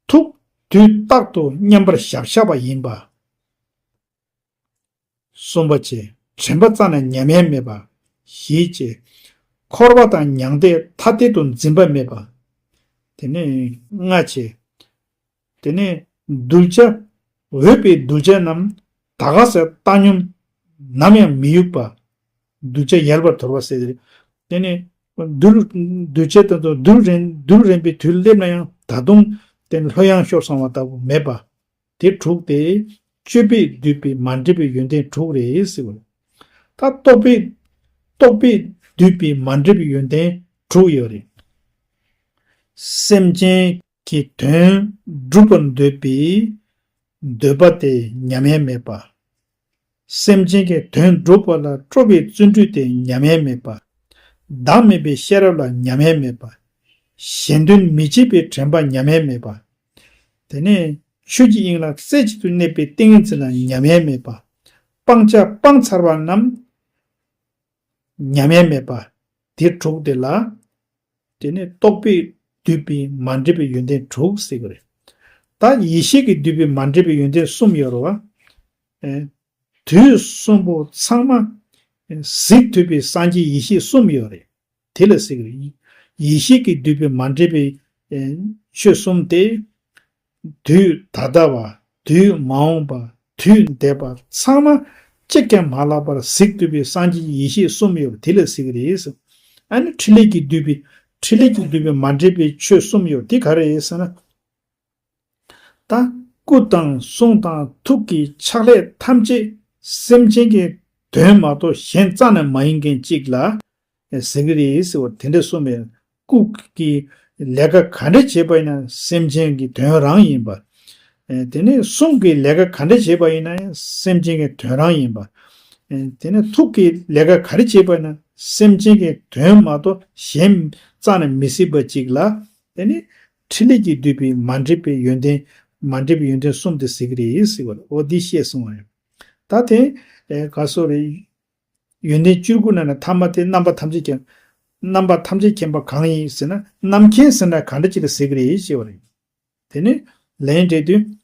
ཐུགས་དུས་རྟག་ཏུ་མཉམ་པར་བཞག་བཞག་པ་ཡིན་པ། གསུམ་པ་བྱས། དྲན་པ་རྩ་ནས་ཉམས་ཡས་མེད་པ། བཞི་བྱས། འཁོར་བ་དང་མྱང་འདས་ཐ་དད་དུ་འཛིན་པ་མེད་པ། དེ་ནས་ལྔ་བྱས། དེ་ནས་གདུལ་བྱ་འོས་པའི་གདུལ་བྱ་རྣམས་ད་ག་སེ་བཏང་སྙོམས་ནམ་ཡང་མི་གཡུག་པ། གདུལ་བྱ་ཡལ་བར་དོར་བ་ཟེར། དེ་ནས་གདུལ་གདུལ་བྱ་དེ་ཚོ་གདུལ་རན་གདུལ་རན་པའི་དུས་སླེབས་ན་ཡང་ད་དུང་དེ་ནས་ལྷོད་ཡངས་ཤོར་སོང་བ་ལྟ་བུ་མེད་པ། དེ་དྲུག་སྟེ། སྤྱོད་པས་བསྡུས་པའི་མ་འདྲེས་པའི་ཡོན་ཏན་དྲུག་རེད་ཟེར་བ། ད་རྟོག་པས་རྟོག་པས་བསྡུས་པའི་མ་འདྲེས་པའི་ཡོན་ཏན་དྲུག་ཡོད་རེད། སེམས་ཅན་གྱི་དོན་སྒྲུབ་པར་འདོད་པའི་འདོད་པ་དེ་ཉམས་ཡས་མེད་པ། སེམས་ཅན་གྱི་དོན་སྒྲུབ་པ་ལ་སྤྲོ་བའི་བརྩོན་འགྲུས་དེ་ཉམས་ཡས་མེད་པ། བདག་མེད་པའི་ཤེས་རབ་ལ་ཉམས་ཡས་མེད་པ། གཞན་དོན་མི་བྱེད་པའི་དྲན་པ་ཉམས་ཡས་མེད་པ། དེ་ནས་ཆོས་ཀྱི་དབྱིངས་ལ་རྩེ་གཅིག་ཏུ་གནས་པའི་ཏིང་ངེ་འཛིན་ལ་ཉམས་ཡས་མེད་པ། སྤང་བྱ་སྤངས་ཚར་བ་རྣམས་ཉམས་ཡས་མེད་པ། དེ་དྲུག་དེ་ལ། དེ་ནས་རྟོག་པས་བསྡུས་པའི་མ་འདྲེས་པའི་ཡོན་ཏན་དྲུག་ཟེར་གི་རེད། ད་ཡེ་ཤེས་ཀྱིས་བསྡུས་པའི་མ་འདྲེས་པའི་ཡོན་ཏན་གསུམ་ཡོད་རེད་བ། ཨེ། དུས་གསུམ་པོ་ཚང་མ་གཟིགས་ཐུབ་པའི་སངས་རྒྱས་ཡེ་ཤེས་གསུམ་ཡོད་རེད། དེ་ལ་ཟེར་གི་རེད། ཡེ་ཤེས་ཀྱིས་བསྡུས་པའི་མ་འདྲེས་པའི་ཨེ་ཆོས་གསུམ་སྟེ། དུས་ད་ལྟ་བ། དུས་མ་འོངས་པ། དུས་འདས་པ་ཚང་མ་གཅིག་ཀྱང་མ་ལྷག་པར་གཟིགས་ཐུབ་པའི་སངས་རྒྱས་ཡེ་ཤེས་གསུམ་ཡོད་པ་དེ་ལ་ཟེར་གི་རེད། ཨ་ནི་ཕྲིན་ལས་ཀྱིས་བསྡུས་པའི་ཕྲིན་ལས་ཀྱིས་བསྡུས་པའི་མ་འདྲེས་པའི་ཆོས་གསུམ་ཡོད་དེ་ག་རེ་རེད་ཟེར་ན། ད་སྐུ་དང་གསུང་དང་ཐུགས་ཀྱི་ཕྱག་ལས་ཐམས་ཅད་སེམས་ཅན་གྱི་དོན་མ་གཏོགས་གཞན་རྩ་ནས་མ་ཡིན་མཁན་གཅིག་ལ་ཟེར་གི་རེད་ཟེར་བ་དེ་འདྲ་གསུངས་པས། སྐུ་གི་ལས་ཀ་ག་འདྲ་བྱས་པ་ཡིན་ན་སེམས་ཅན་གྱི་དོན་རང་ཡིན་པ། དེ་ནས་གསུང་གི་ལས་ཀ་ག་འདྲ་བྱས་པ་ཡིན་ན་ཡང་སེམས་ཅན་གྱི་དོན་རང་ཡིན་པ། དེ་ནས་ཐུགས་ཀྱི་ལས་ཀ་ག་རེ་བྱས་པ་ཡིན་ན་སེམས་ཅན་གྱི་དོན་མ་གཏོགས་གཞན་རྩ་ནས་མི་སྲིད་པ་གཅིག་ལ། དེ་ནི་ཕྲིན་ལས་ཀྱིས་བསྡུས་པའི་མ་འདྲེས་པའི་ཡོན་ཏན། མ་འདྲེས་པའི་ཡོན་ཏན་གསུམ་དེ་ཟེར་གི་རེད་ཟེར་བ་རེད། འོ་འདི་བཤད་སོང་བ་རེད། ད་དེ་ཨེ་ག་སོ་རེད། ཡོན་ཏན་བཅུ་དགུ་ནང་ནས་ཐ་མ་དེ་རྣམ་པ་ཐམས་ཅད་མཁྱེན། རྣམ་པ་ཐམས་ཅད་མཁྱེན་པ་གང་ཡིན་ཟེར་ན་རྣམ་མཁྱེན་ཟེར་ན་ག་འདྲ་ཅིག་ལ་ཟེར་གི་རེད་ཞེས་པ་རེད། དེ་ནི་ལན་འབྲས་དུས།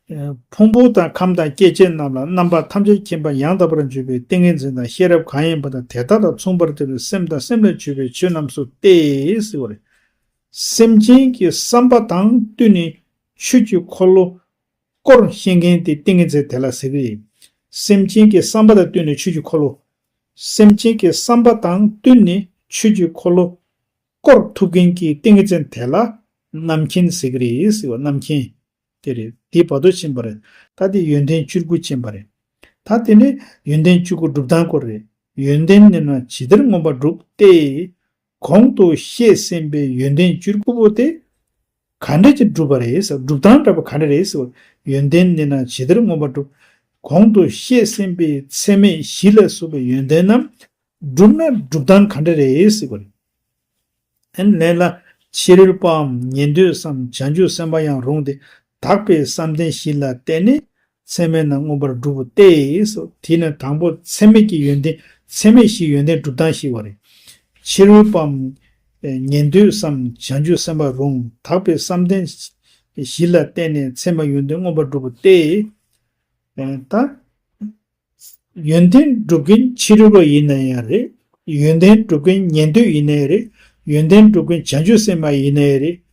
ཕུང་པོ་དང་ཁམས་དང་སྐྱེ་མཆེད་རྣམས་ལ་རྣམ་པ་ཐམས་ཅད་མཁྱེན་པ་ཡང་དག་པར་འཇུག་པའི་ཏིང་ངེ་འཛིན་དང་ཤེས་རབ་གང་ཡིན་པ་དང་དེ་དག་དང་མཚུངས་པར་ལྡན་པའི་སེམས་དང་སེམས་ལས་བྱུང་བའི་ཆོས་རྣམས་སུ་སྟེ་ཟེར་བ་རེད། སེམས་ཅན་གྱི་བསམ་པ་དང་བསྟུན་ནས་ཆོས་ཀྱི་འཁོར་ལོ་བསྐོར་ཤེས་མཁན་དེ་ཏིང་ངེ་འཛིན་དེ་ལ་ཟེར་གི་ཡིན། སེམས་ཅན་གྱི་བསམ་པ་དང་བསྟུན་ནས་ཆོས་ཀྱི་འཁོར་ལོ། སེམས་ཅན་གྱི་བསམ་པ་དང་བསྟུན་ནས་ཆོས་ཀྱི་འཁོར་ལོ་བསྐོར་ཐུབ་མཁན་གྱི་ཏིང་ངེ་འཛིན་དེ་ལ་རྣམ་མཁྱེན་ཟེར་གི་རེད་ཟེར་བ་རྣམ་མཁྱེན། དེ་རེད། དེ་བར་དོ་ཕྱིན་པ་རེད། ད་དེ་ཡོན་ཏན་བཅུ་དགུ་ཕྱིན་པ་རེད། ད་དེ་ནི་ཡོན་ཏན་བཅུ་དགུ་སྒྲུབ་སྟངས་སྐོར་རེད། ཡོན་ཏན་ནི་ན་ཇི་ལྟར་མངོན་པར་འགྲུབ་སྟེ། གོང་དུ་བཤད་ཟིན་པའི་ཡོན་ཏན་བཅུ་དགུ་པོ་དེ་ག་འདྲ་ཅིག་སྒྲུབ་པ་རེད་ཟེར། སྒྲུབ་སྟངས་འདྲ་པོ་ག་འདྲ་རེད་ཟེར་བ། ཡོན་ཏན་ནི་ན་ཇི་ལྟར་མངོན་པར་འགྲུབ། གོང་དུ་བཤད་ཟིན་པའི་ཚད་མེད་བཞི་ལ་སོགས་པའི་ཡོན་ཏན་རྣམས་སྒྲུབ་ན་སྒྲུབ་སྟངས་ག་འདྲ་རེད་ཟེར་བ་རེད། ཨན་ལན་ལ། ཕྱི་རོལ་པའམ་ཉན་ཐོས་སམ་བྱང་ཆུབ་སེམས་དཔའ་ཡང་རུང་སྟེ་དག་པའི་བསམ་གཏན་བཞི་ལ་བརྟེན་ནས་ཚད་མེད་རྣམས་མངོན་པར་འགྲུབ་པོ་སྟེ། དེས་ན་དང་པོ་ཚད་མེད་ཀྱི་ཡོན་ཏན་ཚད་མེད་བཞིའི་ཡོན་ཏན་སྒྲུབ་སྟངས་ཤེས་པ་རེད། ཕྱི་རོལ་པའམ་ཉན་ཐོས་སམ་བྱང་ཆུབ་སེམས་དཔའ་རུང་དག་པའི་བསམ་གཏན་བཞི་ལ་བརྟེན་ནས་ཚད་མེད་ཡོན་ཏན་མངོན་པར་འགྲུབ་པོ་སྟེ། ད། ཡོན་ཏན་སྒྲུབ་མཁན་ཕྱི་རོལ་པ་ཡིན་ན་ཡང་རེད། ཡོན་ཏན་སྒྲུབ་མཁན་ཉན་ཐོས་ཡིན་ན་ཡང་རེད། ཡོན་ཏན་སྒྲུབ་མཁན་བྱང་ཆུབ་སེམས་དཔའ་ཡིན་ན་ཡང་རེད།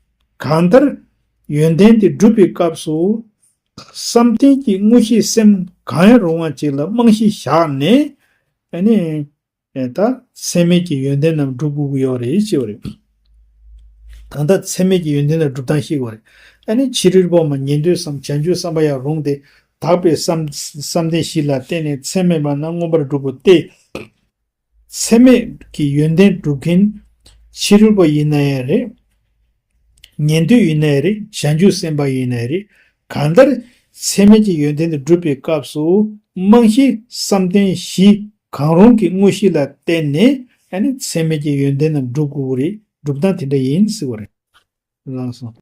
གང་ལྟར་ཡོན་ཏན་དེ་སྒྲུབ་པའི་སྐབས་སུ་བསམ་གཏན་གྱི་དངོས་གཞིའི་སེམས་གང་ཡང་རུང་བ་ཅིག་ལ་རྨང་གཞི་བཞག་ནས་ཨ་ནི་ད་ཚད་མེད་ཀྱི་ཡོན་ཏན་རྣམས་སྒྲུབ་དགོས་ཀྱི་ཡོད་རེད་ཅེས་པ་རེད། ད་ལྟ་ཚད་མེད་ཀྱི་ཡོན་ཏན་ལ་སྒྲུབ་སྟངས་ཤེས་དགོས་རེད། ཨ་ནི་ཕྱི་རོལ་པོ་མ་ཉན་ཐོས་སམ་བྱང་ཆུབ་སེམས་དཔའ་ཡང་རུང་སྟེ་དག་པའི་བསམ་བསམ་གཏན་བཞི་ལ་བརྟེན་ནས་ཚད་མེད་པ་རྣམས་མངོན་པར་འགྲུབ་པོ་སྟེ། ཚད་མེད་ཀྱི་ཡོན་ཏན་སྒྲུབ་མཁན་ཕྱི་རོལ་པ་ཡིན་ན་ཡང་རེད། ཉན་ཐོས་ཡིན་ནའི་རེད། བྱང་ཆུབ་སེམས་དཔའ་ཡིན་ནའི་རེད། གང་ལྟར་ཚད་མེད་ཀྱི་ཡོན་ཏན་དེ་སྒྲུབ་པའི་སྐབས་སུ་རྨང་གཞི་བསམ་གཏན་བཞི་གང་རུང་གི་དངོས་གཞི་ལ་བརྟེན་ནས་ཨ་ནི་ཚད་མེད་ཀྱི་ཡོན་ཏན་རྣམས་སྒྲུབ་དགོས་ཀྱི་རེད། སྒྲུབ་སྟངས་དེ་འདྲ་ཡིན་ཟེར་བ་རེད། ལགས་སོ།